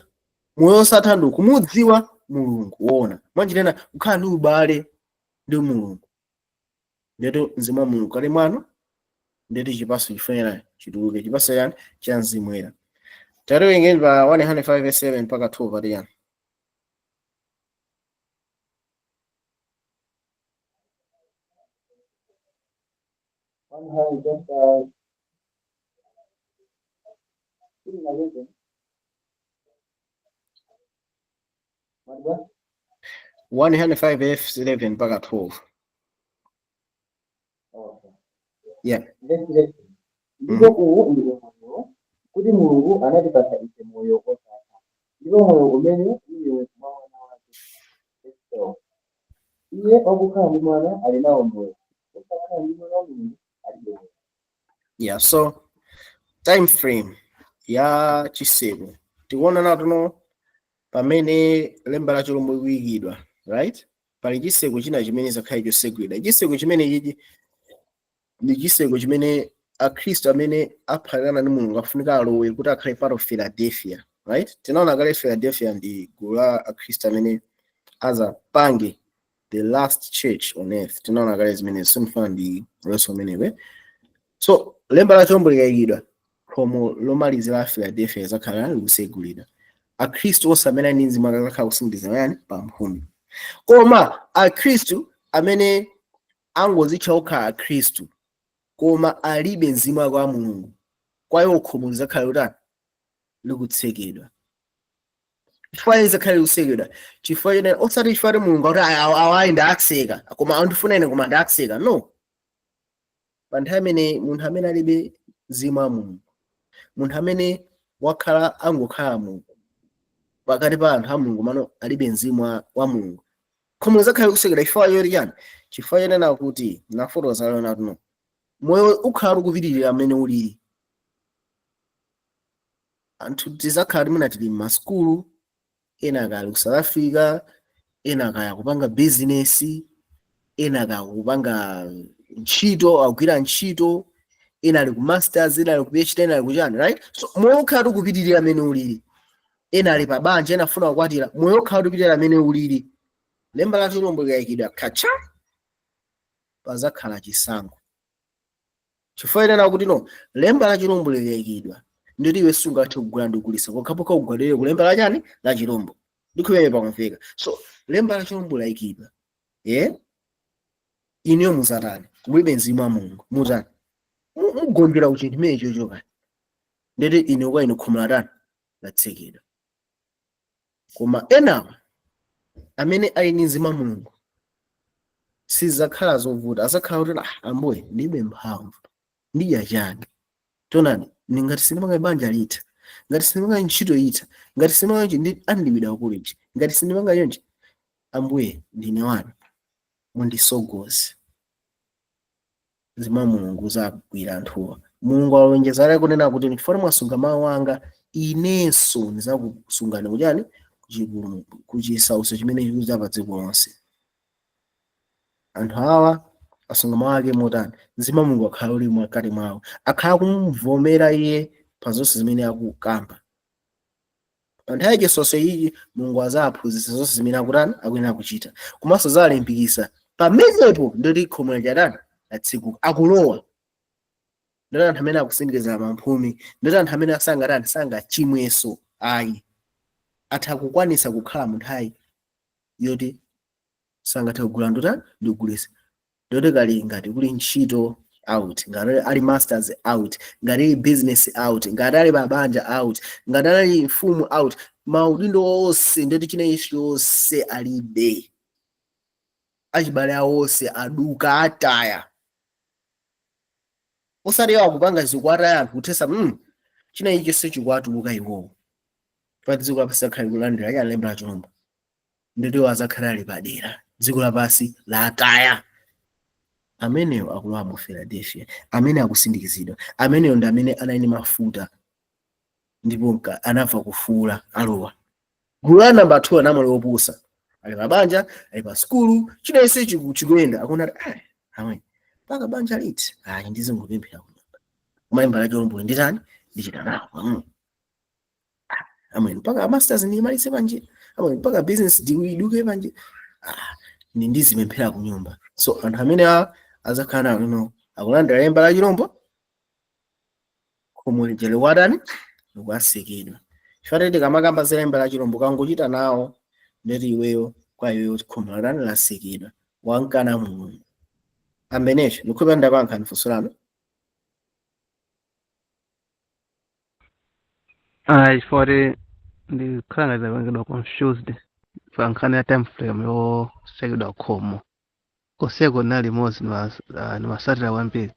moyo wosatha ndi kumudziwa Mulungu woona. Mwanjirena kukhala ndi ubale ndi Mulungu, ndeto mzimu wa Mulungu kale mwanu, ndeto chipaso chifanira chituluke, chipaso chani? Cha Mzimu Woyera. Tatiwerengeni pa 105 verse 7 mpaka 12 ati yani? 100 chapter 11. 105 verse 11 mpaka 12. Okay. Yeah. Verse 11. Ndipo uwu ndi umboniwo, kuti Mulungu anatipatsa ife moyo wosatha, ndipo moyo umene uli mwa Mwana wake. Verse 12. Iye wakukhala ndi Mwana ali nawo moyo, wosakhala ndi Mwana wa Mulungu alibe moyo. Yeah, so time frame ya chiseko tikuona natuno pamene lemba la chilombo likuyikidwa, right? Pali chiseko china chimene zakhale chosegulidwa. Chiseko chimene chichi ndi chiseko chimene akhristu amene aphatikana ndi Mulungu afunika alowe kuti akhale part of Philadelphia, right? Tinaona kale Philadelphia ndi gulu la akhristu amene azapange The last church on earth. Tinaona kale zimene simfana ndi leso umenewe. So lemba la chilombo likayikidwa, khomo lomalizira la Philadelphia zakhala likusegulidwa. Akhristu onse amene ali ndi mzimu akakhala kusindikiza yani pamphumi. Koma akhristu amene angozitcha okha akhristu koma alibe mzimu wake wa Mulungu, kwa iwo khomo lizakhala lotani? Likutsekedwa. Chifukwa lizakhale likutsekedwa, chifukwa chene osati chifukwa kuti Mulungu akuti awayi ndatseka, koma andifuna ine koma ndatseka, no. Pa nthawi imene munthu amene alibe mzimu wa Mulungu, munthu amene wakhala angokhala mu pakati pa anthu a Mulungu mano alibe mzimu wa Mulungu, khomo lizakhale likutsekedwa. Chifukwa choti chani? Chifukwa chenena kuti nafotokoza lero nati no, moyo ukhala ukupitirira amene ulili. Anthu tizakhala timene tili m'masukulu, ena akali ku South Africa, ena akaya kupanga business, ena akaya kupanga ntchito, akugwira ntchito, ena ali ku masters, ena ali ku PhD, ena ali kuchani, right? So moyo ukhala ukupitirira amene ulili. Ena ali pa banja, ena afuna kukwatira. Moyo ukhala ukupitirira amene ulili. Lemba la chilombo likayikidwa kacha, pazakhala chisankho. Chifukwa inena kuti no, lemba la chilombo likayikidwa, nditi iwe sungathe kugula ndi kugulitsa pokhapokha ugwadire ku lemba la chani? La chilombo. Ndikhulupirira pakumveka. So lemba la chilombo layikidwa, ye inuyo muzatani? Mulibe mzimu wa Mulungu, mutani? Mugonjera ku chinthu chimene chochoka. Nditi ine kwa inu khomo latani? Latsekedwa. Koma enawa amene ali ndi mzimu wa Mulungu sizakhala zovuta, azakhala kuti, "Ah, Ambuye, ndilibe mphamvu, ndidya chani? Tonani, ngati sindimanga banja litha, ngati sindimanga ntchito itha, ngati sindimanga ichi ndi andilipira college, ngati sindimanga chonchi, Ambuye, ndine wanu, mundisogoze." Mzimu wa Mulungu uzagwira anthuwa. Mulungu alonjeza kunena kuti, "Ndifuna mwasunga mawu anga, inenso ndizakusungani kuchani? Kuchisautso chimene chikuza pa dziko lonse." Anthu awa asunga mawu ake motani? Mzimu wa Mulungu akhala uli mkati mwawo, akhala kumvomera iye pa zonse zimene akukamba. Pa nthawi yachisonso iyi Mulungu azaphunzitsa zonse zimene akutani, akuyenera kuchita, komanso azalimbikitsa. Pamenepo ndoti khomo lachatani? Latsekuka, akulowa. Ndoti anthu amene akusindikiza pamphumi, ndoti anthu amene sangatani, sangachimwenso ayi, atha kukwanisa kukhala mu nthawi yoti sangathe kugula ndotani, ndikugulisa. Ndoti kali ngati kuli ntchito out, ngati ali masters out, ngati ali business out, ngati ali mabanja out, ngati ali mfumu out, maudindo onse, ndoti chinechi chonse alibe. Achibale awo onse aduka, ataya. Osati iwo akupanga zikwataya anthu kuthesa chinechi chonse chikwatuluka iwowo. Pa dziko lapansi akhale kulandira ya lemba la chilombo, ndoti iwo azakhala ali padera, dziko lapansi lataya. Ameneyo akulowa mu Philadelphia, amene akusindikizidwa, ameneyo ndi amene anali ndi mafuta ndipo anamva kufuula, alowa. Gulu la namba 2, anamwali opusa, ali pabanja, ali pa skulu, chinense chikuyenda, akuona kuti, "Ah, amwe paka banja liti? Ayi, ndizingopemphera kunyumba, koma lemba la chilombo nditani? Ndichita nawo pang'ono. Ah, amwe mpaka masters ndimalize panjira, amwe mpaka business iduke panjira, ah, ndi ndizipemphera kunyumba." So anthu amene azakhala nawo lino akulandira lemba la chilombo, khomo lija likwatani? Likuatsekedwa. Chifukwa tikamakamba za lemba la chilombo, kangochita nawo, ndeti iweyo kwa iweyo khomo latani? Latsekedwa, wankana Mulungu. Amenecho ndikhulupirira ndakuyankha funso lanu. Ayi, chifukwa kuti ndikhala ngati ndapangidwa confused pa nkhani ya time frame yotsekedwa khomo. Koseko ndinali limodzi, ndimasatira kwambiri,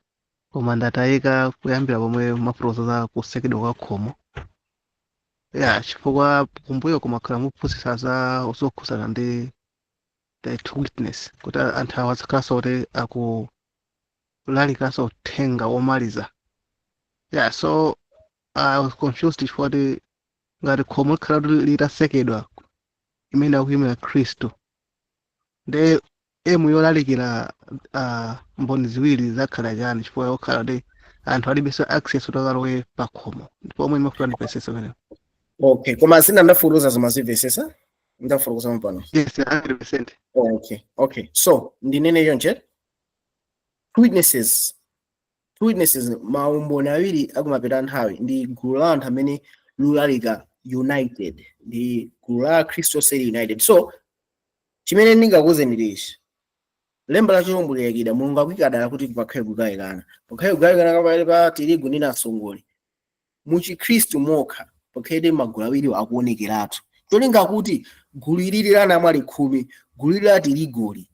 koma ndatayika kuyambira pomwe mafotokoza za kutsekedwa kwa khomo ya, chifukwa kumbuyo kumakhala muphunzitsa za zokhudzana ndi the two witness, kuti anthu awa azakhalanso kuti akulalikanso uthenga womaliza. Yeah, so I was confused chifukwa kuti ngati khomo likhala kuti litatsekedwa imene akuyimira Khristu, nde emu yolalikira mboni ziwiri zakhala chani? Chifukwa yokhala kuti anthu alibenso access kuti akalowe pa khomo, ndipo omwe ndimafuna ndipesese pamenepo. Okay, koma zina ndafuruza zimazimvesesa. Ndafotokoza pano. Yes, 100%. Oh, okay, so ndinene chonche: two witnesses, two witnesses, maumboni awiri akumapeta nthawi ndi gulu la anthu amene lulalika united, ndi gulu la Khristu oseri united. So chimene ndingakuwuzeni ndi ichi: lemba la chilombo liyakida. Mulungu akuyikadala kuti pakhale kugawikana, pakhale kugawikana pakati pa tirigu ndi namsongole. Mu Chikhristu mokha pakhale magulu awiri akuonekeratu, cholinga kuti gulu ilili la anamwali 10, gulu ili la tirigoli,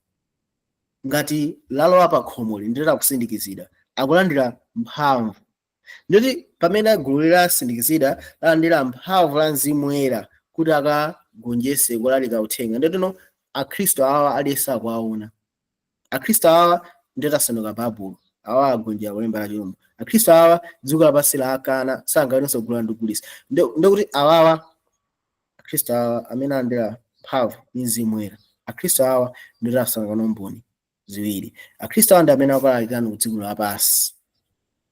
ngati lalowa pa khomoli ndileta kusindikizidwa, akulandira mphamvu. Nditi pamene gulu lilasindikizidwa, lalandira mphamvu la Mzimu Woyera kuti akagonjese kulalika uthenga. Nditino akhristu awa aliyense akuwaona akhristu awa ndetasanduka Babulo, awa agonjera kulemba la chilombo. Akhristu awa dziko lapansi la akana, sangaonenso kugula ndi kugulitsa. Ndikuti awawa akhristu awa amene alandira mphamvu ndi Mzimu Woyera, akhristu awa ndetasanduka mboni ziwiri. Akhristu awa ndi amene akulalikana ku dziko lapansi,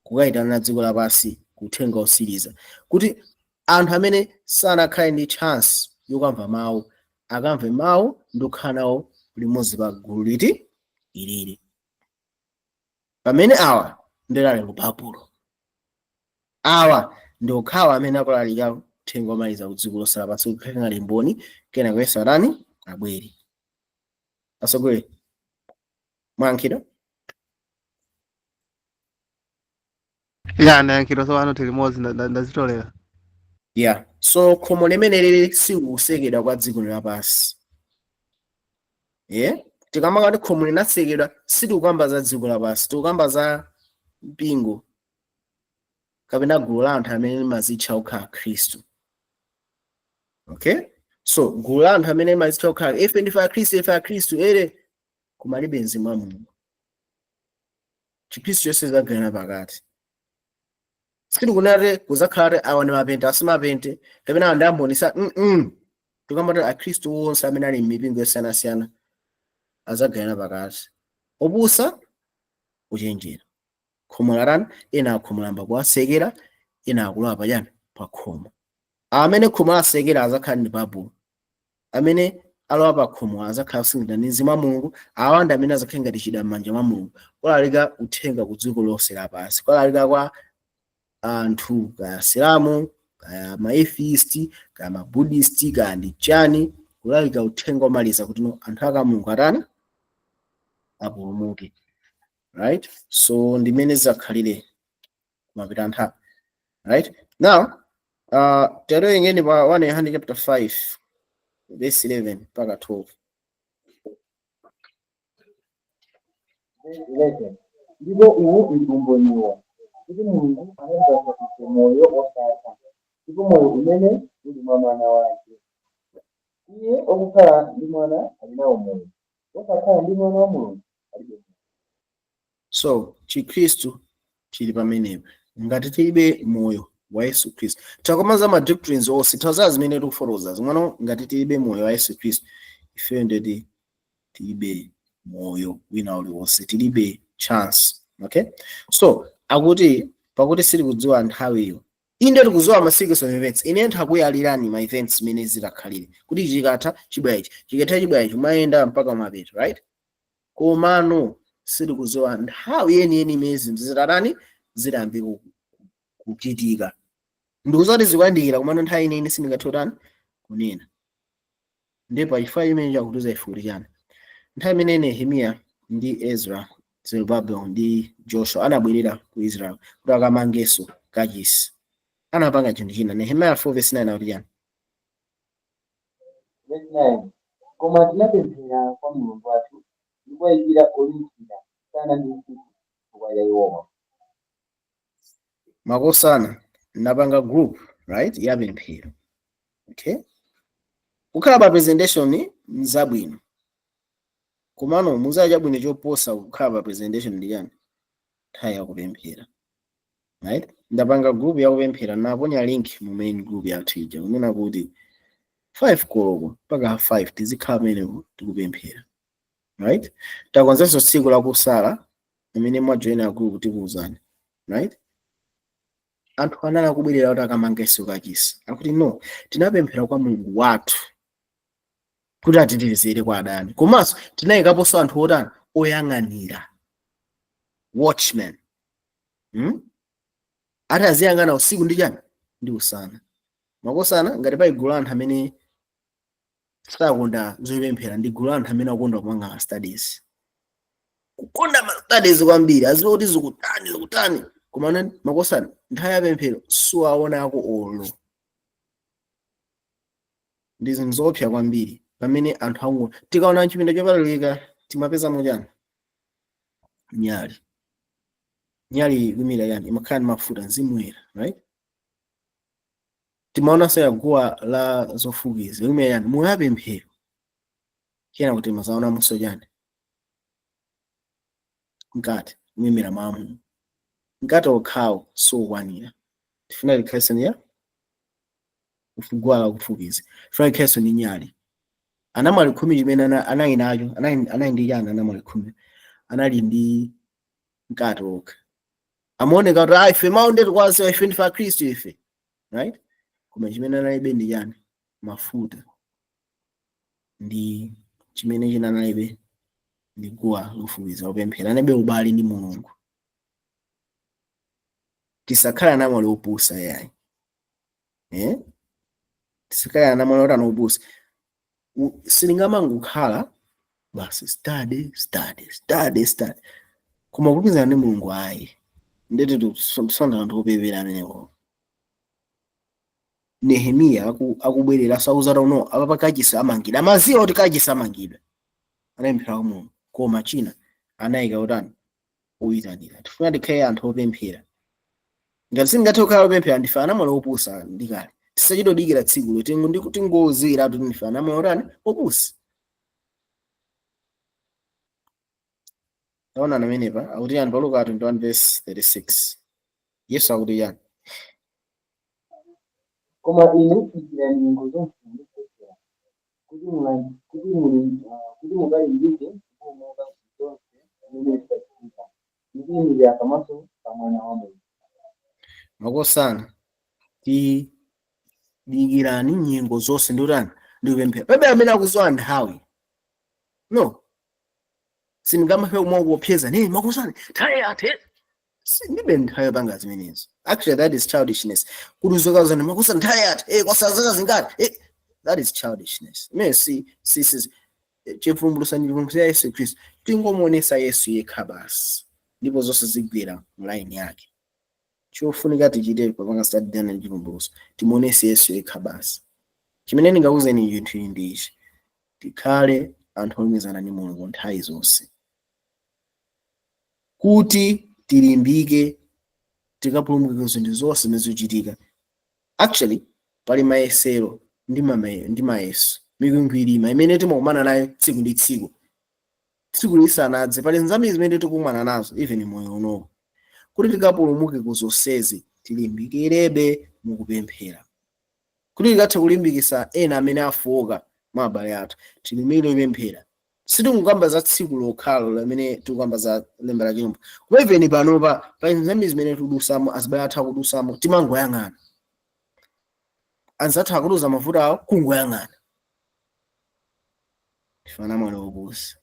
kukayitana dziko lapansi kuthenga osiriza, kuti anthu amene sanakhale ndi chance yokamva mawu akamve mawu ndi kukhala nawo limodzi pa gulu liti ilili, pamene awa ndilali ku Babulo. Awa ndi okhawa amene akulalika uthenga omaliza ku dziko lonse lapansi, kukhala ngati mboni, kenako Yesu atani? Abwere. Asogolere mwayankhidwa? Ya, ndayankhidwa. Tsopano tili limodzi, ndazitolera. Yeah, so khomo limene lili sikutsekedwa kwa dziko lapansi. Yeah, tikamaka kuti khomo linatsekedwa, sitikukamba za dziko lapansi, tikukamba za mpingo kapena gulu la anthu amene limazitcha okha Akhristu. Okay, so gulu la anthu amene limazitcha okha, "Ife ndife Akhristu, ife Akhristu," ere koma alibe mzimu wa Mulungu. Chikhristu chonse chizagawikana pakati. Sitikunati kuzakhala kuti awa ndi mapente, asi mapente, kapena awa ndi ambonisa. Tikamati akhristu onse amene ali m'mipingo yosiyanasiyana azagawikana pakati, opusa, kuchenjera. Khomo latani? Ena akhomo lamba kuwatsekera, ena akulowa pachani? Pa khomo. Amene khomo lasekera azakhala ndi Babulo, amene alowa pa khomo azakhala kusungidwa ndi mzimu wa Mulungu. Awa ndi amene azakhala ngati chida m'manja mwa Mulungu kulalika uthenga ku dziko lonse lapansi, kulalika kwa anthu, kaya Asilamu, kaya ma atheist, kaya ma Buddhist, kaya ndi chani, kulalika uthenga omaliza kuti no, anthu aka Mulungu atani? Apulumuke, right? So ndimene zizakhalire kumapita nthawi. Right now, tiwerengeni pa 1 Yohane chapter 5 verse 11 mpaka 12. Verse 11. Ndipo uwu ndi umboniwo, kuti Mulungu anatipatsa ife moyo wosatha, ndipo moyo umene uli mwa Mwana wake. Iye wakukhala ndi Mwana ali nawo moyo, wosakhala ndi Mwana wa Mulungu alibe moyo. So Chikhristu chili pamenepo ngati tilibe moyo wa Yesu Khristu. Takomaza ma doctrines onse, thaza zimene tikufotokoza zimwano, ngati tilibe moyo wa Yesu Khristu, ifeyo ndeti tilibe moyo wina uliwonse, tilibe chance. Okay, so akuti pakuti sitikudziwa nthawiyo. Inde, tikudziwa ma sequence of events. Ine nthakuyalirani ma events zimene zitakhalire, kuti chikatha chibwera ichi, chikatha chibwera ichi, umayenda mpaka mapeto, right? Komano sitikudziwa nthawi yeniyeni imene zinthu zitatani, zitayambe kuchitika. Ndikuzati zikuyandikira, komano nthawi yeniyeni sindingathe kutani? Kunena. Ndipo pachifukwa chimene chakutiza ife kuti chani? Nthawi imene Nehemiya ndi Ezra, Zerubbabel ndi Joshua anabwerera ku Israel kuti akamangenso kachisi, anapanga chinthu china. Nehemiya 4 verse 9 akuti chani? Verse 9. Koma tinapemphera kwa Mulungu wathu ndi kuwayikira olindira usana ndi usiku chifukwa cha iwowa. Makosana, napanga group, right, ya pemphero. Okay, kukhala pa presentation nzabwino, komano muzaya chabwino choposa kukhala pa presentation ndi chani? Nthawi yakupemphera, right? Ndapanga group yakupemphera, naponya link mu main group yathu ija, kunena kuti 5 koloko mpaka 5 tizikhala pamenepo tikupemphera, right? Takonzenso tsiku lakusala amene mwajoina group tikuwuzani, right? Anthu anali akubwerera kuti akamangenso kachisi, akuti no, tinapemphera kwa Mulungu wathu. Kuti atitetezere kwa adani. Komanso tinayikaponso anthu otani? Oyang'anira, watchmen, Ati aziyang'ana usiku ndi chani? Ndi usana. Makosana, ngati pali gulu la anthu amene sakonda zopemphera, ndi gulu la anthu amene akonda kupanga ma studies, kukonda ma studies kwambiri, aziwa kuti zikutani zikutani, koma makosana, nthawi ya pemphero siwaonako olo. Ndi zinthu zoopsa kwambiri pamene anthu angu tikaona chipinda chopatulika timapezamo chani? Nyali. Nyali ikumira yani? Imakhala ndi mafuta, Mzimu Woyera, right? Timaonanso ya guwa la zofukiza, ikumira yani? Moyo wapemphero. Kena kuti mazaonamonso chani? Mkate, kuyimira mawu. Mkate okhawo sokwanira, tifuna tikhalenso ndi ya guwa la kufukiza, tifuna tikhalenso ndi nyali. Anamwali 10 chimene anali nacho, anali ndi chani? Anamwali 10 anali ndi mkate okha. Amaoneka kuti, "Ah, ife mawu ndetu kwaziwa, ife ndife akhristu ife," right? Koma chimene analibe ndi chani? Mafuta. Ndi chimene china analibe ndi guwa lofukiza, kupemphera. Analibe ubale ndi Mulungu. Tisakhale anamwali opusa yayi, eh? Tisakhale anamwali oti anopusa. Silingamangokhala basi study, study, study, study, koma kulumikizana ndi Mulungu ayi. Ndeti tusonda anthu opepera amenewo. Nehemiya akubwerera sauzata uno apa pakachisi amangidwa, amaziwa kuti kachisi amangidwa, anapemphera kwa Mulungu, koma china anayika utani? Oyitanira. Tifuna tikhale anthu opemphera. Ngati singathe kukhala opemphera, ndife anamwali opusa ndikale. Tisachitodikira tsikulo, tingoziwiratu ndife anamwali otani? Opusa. Taona amenepa akuti yani pa Luka 21 verse 36? Yesu akuti yani? Koma inu dikirani nyengo zonse ndi kupemphera, kuti mukalimbike kupulumuka zonse zimene zidzachitika, ndi kuyimirira pamaso pa Mwana wa Munthu. Makosana, tidikirani nyengo zonse ndi utani? Ndi kupemphera. Palibe amene akudziwa nthawi, no. Sindingamafe kumwa kuopseza ne makosana, nthawi yathe, ndibe nthawi yopanga zimenezo. Actually, that is childishness, kuti uzokazana makosana, nthawi yathe, kwasala zaka zingati, that is childishness. Imene si chivumbulutso, ndi chivumbulutso ya Yesu Khristu. Tingomuonesa Yesu yekha basi, ndipo zonse zigwera mu line yake. Chofunika tichite papanga study Daniel, chivumbulutso, timuonese Yesu yekha basi. Chimene ndingakuuzeni chinthu ichi ndi ichi: tikhale anthu olumikizana ndi Mulungu nthawi zonse, kuti tilimbike, tikapulumuke zinthu zonse zimene zikuchitika. Actually, pali mayesero ndi mayeso, mikwingwirima imene timakumana nayo tsiku ndi tsiku. Tsiku lisanadze, pali zambiri zimene tikukumana nazo, even moyo unowo. Kuti tikapulumuke ku zonsezi, tilimbikirebe mukupemphera, kuti tikathe kulimbikitsa ena amene afowoka mwa abale athu. Tilimbikire kupemphera. Sitikukamba za tsiku lokhalo limene tikukamba za lemba la chilombo, koma even panopa pali zambiri zimene tikudusamo, azibale athu akudusamo, timangoyang'ana. Anzathu akuduza mavuto awo, kungoyang'ana. Tifana mwana wopusa.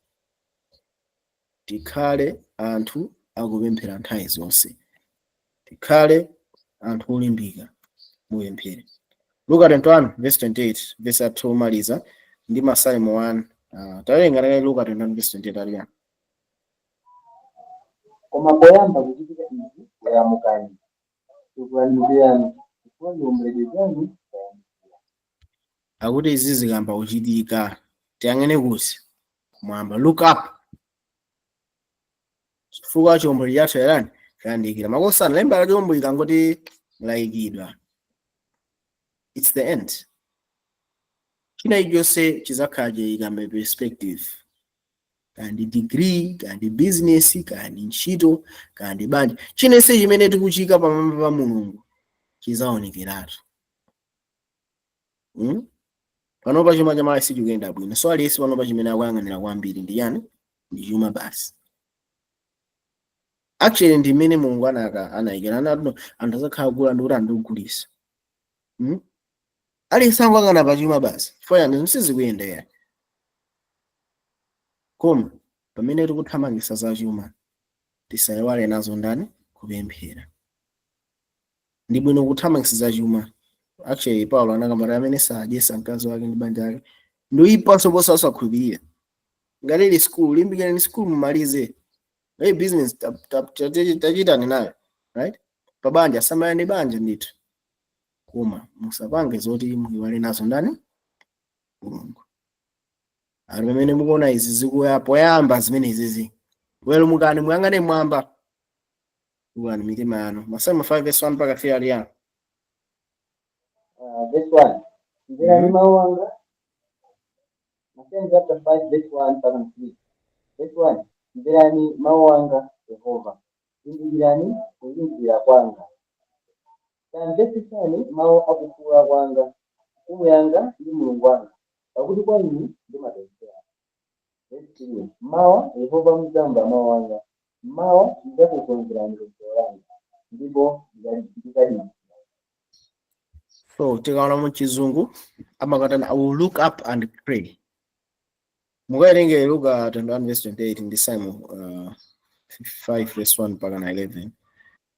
Tikhale anthu akupemphera nthawi zonse, tikhale anthu olimbika mupemphere. Luka 21 verse 28, verse athu omaliza, ndi Masalimo 1. Tawerenga naye Luka 21 verse 28 aliyani? Koma poyamba kuchitika izi, weramukani, tukulani mitu yanu, chifukwa chiwomboledwe chanu chayandikira. Akuti izi zikamba kuchitika, tiyang'ane kuti? Kumwamba. Look up, chifukwa chiwombolo chathu yarani? Chayandikira. Makosana, lemba la chilombo ikangoti layikidwa, it's the end. China chilichonse chizakhala chiyika mu perspective, kaya ndi degree, kaya ndi business, kaya ndi ntchito, kaya ndi banja, chinense chimene tikuchika pamwamba pa Mulungu chizaonekeratu, Panopa chuma cha Malawi sichikuyenda bwino, so aliyense panopa chimene akuyang'anira kwambiri ndi chani? Ndi chuma basi. Actually, ndi mmene Mulungu anaka anayikira, anati no, anthu azakhala kugula ndi kuti andikugulisa, Aliyense akuyang'ana pa chuma basi, chifukwa chani? Sizikuyenda yani. Koma pamene tikuthamangisa zachuma, tisayiwale nazo ndani? Kupemphera. Ndi bwino kuthamangisa zachuma. Actually, Paulo anakamba amene sadyesa mkazi wake ndi banja lake ndiuyipanso posa osakhulupirira. Ngati ili school, limbikirani school mumalize. Hey, business tachitani nayo, right? Pabanja samalani banja ndithu, koma musapange zoti muyiwale nazo ndani? Mulungu. Ali pamene mukuona izi zikuya poyamba zimene izizi, werumukani, muyang'ane mwamba, ukani mitima yanu. Masalmo 5 verse 1 mpaka 3 ali yani? Verse 1, mverani mawu anga. Matthew chapter 5 verse 1 mpaka 3. Verse 1, mverani mawu anga, Yehova, limbikirani kulingirira kwanga. Tamvetsetsani mawu akufuwula kwanga, mfumu yanga ndi Mulungu wanga, pakuti kwa inu ndimapemphera. Verse 3, mawa Yehova mudzamva mawu anga, mawa ndidzakukonzerani pemphero langa ndipo ndidzadikira. So tikaona mu Chizungu amakatana, "I will look up and pray." Mukawerenge Luka 21 verse 28 ndi Simon 5 verse 1 mpaka na 11.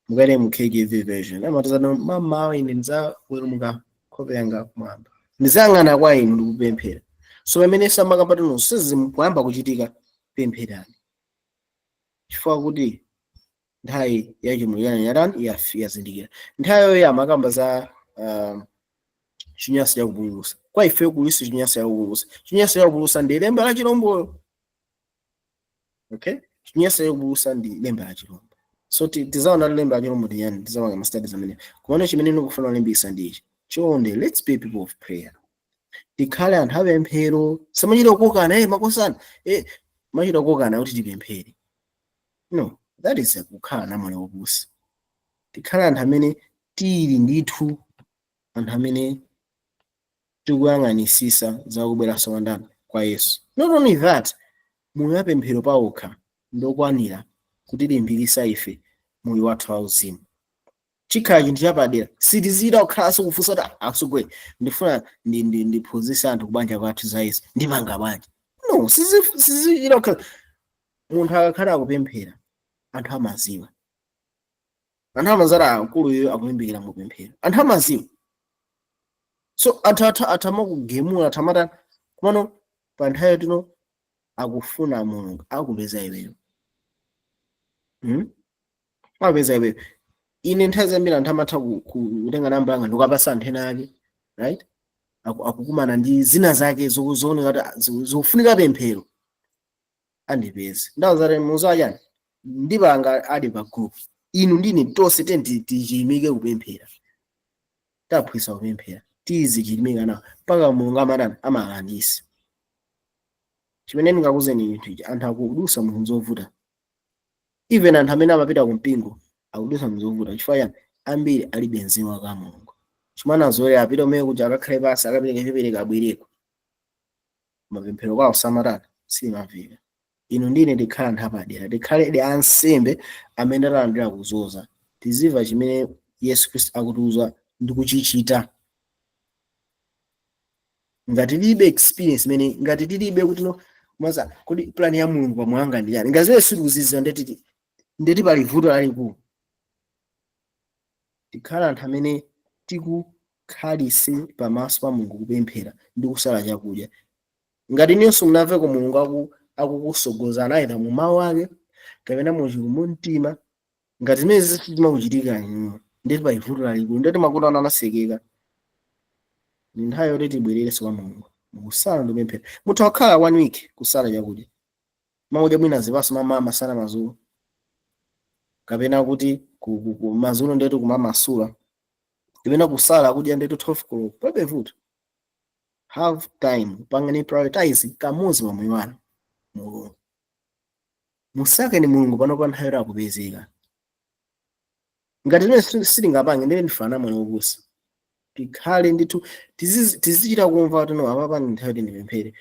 Mukawerenge mu KJV version, amatazana mamawa ine ndidzawerumuka nkhope yanga kumwamba, ndizayang'ana kwa inu ndikupemphera. So pamene samakapatino sizikuyamba kuchitika, pempherani, chifukwa kuti nthawi yachimulirano yatani? Yazindikira. Nthawi yoyo amakamba za chinyanso chakupululutsa. Kwa ife kuliso chinyanso chakupululutsa. Chinyanso chakupululutsa ndi lemba la chilomboyo, okay? Chinyanso chakupululutsa ndi lemba la chilombo. So tizaona lemba la chilombo ndi yani, tizapanga ma studies amene. Komano chimene ndikufuna kulimbikitsa ndi ichi: chonde, let's be people of prayer. Tikhale anthu apemphero. Samachita kukokana, makosana, machita kukokana kuti tipemphere. No, that is kukhala namwali wopusa. Tikhale anthu amene tili ndithu anthu amene tikuyang'anisisa za kubweranso kwa ndani? Kwa Yesu. Not only that, moyo wapemphero pawokha ndokwanira kutilimbikitsa ife moyo wathu wauzimu. Chikhala chinthu chapadera. Sitizida kukhalanso kufunsa kuti, "Asogwe, ndifuna ndiphunzitse anthu kubanja kwathu za Yesu, ndipanga bwanji?" No, sizichita kukhala. Munthu akakhala akupemphera, anthu amaziwa. Anthu amazara akuluyo akulimbikira mupemphero, anthu amaziwa. So anthu atha atamakugemula, athamata kumano pa nthawi tino akufuna Mulungu, akupeza iweyo, Akupeza iweyo. Ine nthawi zambiri anthu amatha kutenga namba yanga ndikukapasa anthu ena ake, right? Akukumana ndi zina zake zooneka kuti zikufunika pemphero, andipeze. Ndawo zati muzachani, ndipanga ali pa group. Inu ndine tonse tichiyimike kupemphera. Taphwisa kupemphera, tizichilimika nawo mpaka Mulungu amatani? Amalandisa. Chimene ndingakuzeni chinthu ichi, anthu akudusa mu zovuta. Even anthu amene amapita ku mpingo akudusa mu zovuta. Chifukwa chani? Ambiri alibe mzimu wa Mulungu. Chimene azolera, apita umene kuti akakhale pasi, akapereka chopereka, abwereko, mapemphero kwawo samatani? Simamveka. Inu ndine tikhala anthu apadera, tikhale ansembe amene atalandira kuzoza. Tiziva chimene Yesu Khristu akutiuza ndi kuchichita. Ngati tilibe experience imene, ngati tilibe kuti no maza kodi plan ya Mulungu pamwanga ndi yani, ngati zimene sitikuzidziwa, ndeti pali vuto lalikulu. Tikhala anthu amene tikukhalise pamaso pa Mulungu, kupemphera ndi kusala chakudya. Ngati ninso munamveko Mulungu akukusogozana either mu mawu ake kapena muchikumbumtima, ngati zimene zimakuchitika inu, ndeti pali vuto lalikulu, ndeti makutu anu anasekeka. Ni nthawi yoti tibwererenso kwa Mulungu mukusala ndi kupemphera. Mutha kukhala one week kusala chakudya, makudya mwina zipaso mama, masana, madzulo, kapena kuti madzulo ndetu kumamasula, kapena kusala kudya ndetu 12 koloko, palibe vuto. Have time, pangani prioritize kamodzi pa moyo wanu Mulungu. Musakeni Mulungu pano pa nthawi yoti akupezeka. Ngati limene sitingapange, ndine ndifana mwana wopusa. Tikhale ndithu tizichita kumva kuti no, apapa ndi nthawi yoti ndipemphere.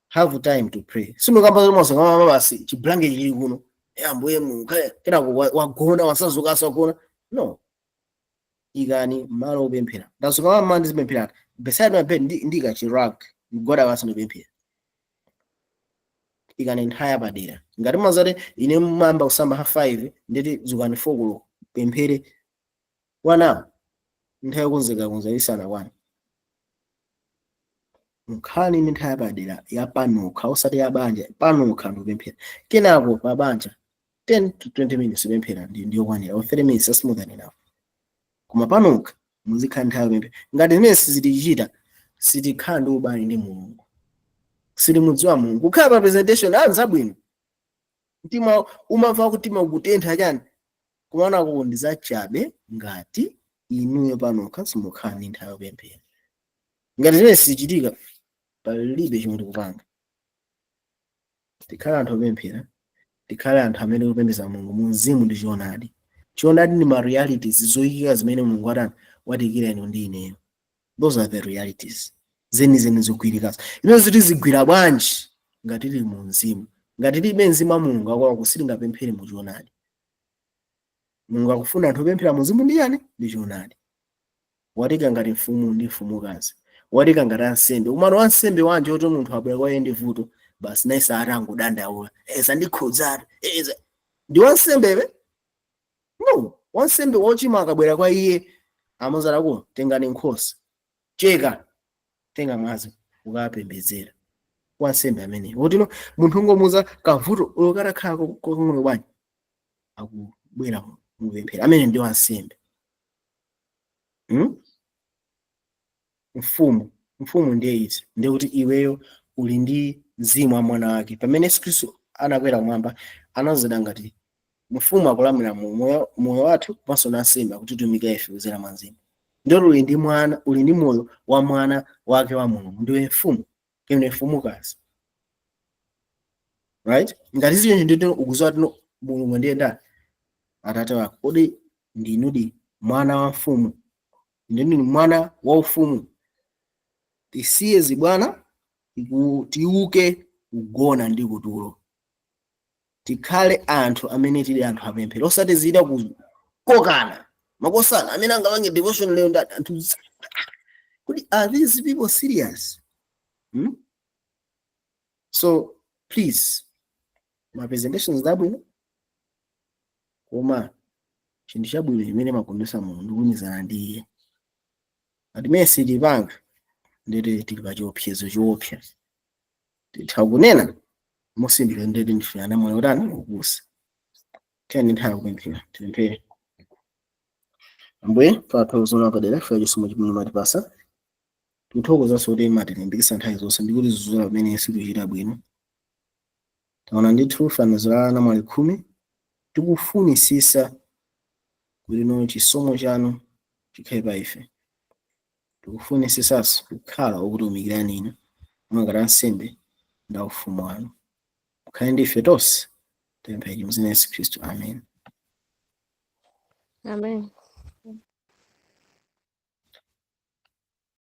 Have time to pray. Sinukamba zomwe kama basi chiblanket chili kuno, Ambuye Mulungu kaya, kenako wagona, wasazukanso, wagona. No, ikani malo opemphera. Ndazuka mama, ndizipemphera beside my bed, ndika chirag, mgwada wasi ndipemphera. Ikani nthawi yapadera. Ngati mwazati ine mumamba kusamba ha 5, nditi zukani 4 koloko, pemphere 1 hour, nthawi yokonzeka konza isanakwane. Mukhale ndi nthawi yapadera yapanokha, osati yabanja, panokha ndikupemphera. Kenako pa banja 10 to 20 minutes kupemphera ndiyokwanira, or 30 minutes, that's more than enough. Koma panokha muzikhala nthawi yopemphera. Ngati zimene sizitichita, sitikhala ndi ubale ndi Mulungu, sitimudziwa Mulungu. Kukhala pa presentation anzabwino, mtima umamva kuti ukutentha chani, kumaonako ndi zachabe ngati inuyo panokha simukhala ndi nthawi yopemphera. Ngati zimene sizichitika, palibe chomwe tikupanga. Tikhale anthu opemphera, tikhale anthu amene tikupembedza Mulungu mu mzimu ndi choonadi. Choonadi ndi ma realities, zoyikika zimene Mulungu atani watiyikira inu ndi ineyo. Those are the realities zenizeni zogwirikazo. Imene ziti zigwira bwanji? Ngati tili mu mzimu. Ngati tilibe mzimu wa Mulungu, akwako sitingapemphere mu choonadi. Mulungu akufuna anthu opemphera mu mzimu ndi yani? Ndi choonadi. Watika ngati mfumu ndi mfumukazi, watika ngati ansembe. Umano wansembe wanje oti munthu abwera kwa iye ndi vuto, basi naye satangodandaula, eza ndikhudzatu, eza ndi wansembebe? No. Wansembe wochimwa akabwera kwa iye, amazalako, tengani nkhosa, cheka, tenga mwazi, ukapembedzera. Wansembe amene wotino munthu ungomuza kavuto ukatakhala kokang'ono bwanji, akubwera mupemphera. Amene ndi wansembe, Mfumu, mfumu ndiye iti? Ndiye kuti iweyo uli ndi mzimu wa mwana wake. Pamene Yesu Khristu anakwera kumwamba, anazida ngati mfumu akulamulira mu moyo wathu, komanso nansembe akutitumikira ife kudzera mwa mzimu. Ndiye uli ndi mwana, uli ndi moyo wa mwana wake wa Mulungu. Ndiwe mfumu, ndiwe mfumukazi, right? Ngati ziyo ndito ukuziwa tino Mulungu ndiye ndani? Atate wako. Kodi ndinudi mwana wa mfumu? Ndinu mwana wa ufumu. Tisiye zibwana, tiuke kugona ndi kutulo, tikhale anthu amene tili anthu apemphero, osati zida kukokana makosana amene angapange devotion lero ndani. Anthu kuti, are these people serious, So please, ma presentations zabwino, koma chinthu chabwino chimene makondesa Mulungu ndikulumikizana ndi iye. Atimene sitipanga, ndete tili pa chiopsezo choopsa. Titha kunena mosindika, ndete ndife ana moyo utani? Ukusa. Tiyeni nthawi kupemphera, tipemphere. Ambuye, tathokoza padera ife chisomo chimene matipasa. Tikuthokozanso kuti matilimbikitsa nthawi zonse ndikuti zizula pamene sikuchita bwino. Taona ndithu fanizo la anamwali 10. Tikufunisisa kuti no chisomo chanu chikhale pa ife. Tikufunisisanso kukhala okutumikirani inu mwangati ansembe ndi ufumu wanu. Mukhale ndi ife tonse. Tipemphere m'dzina la Yesu Khristu, amen. Amen.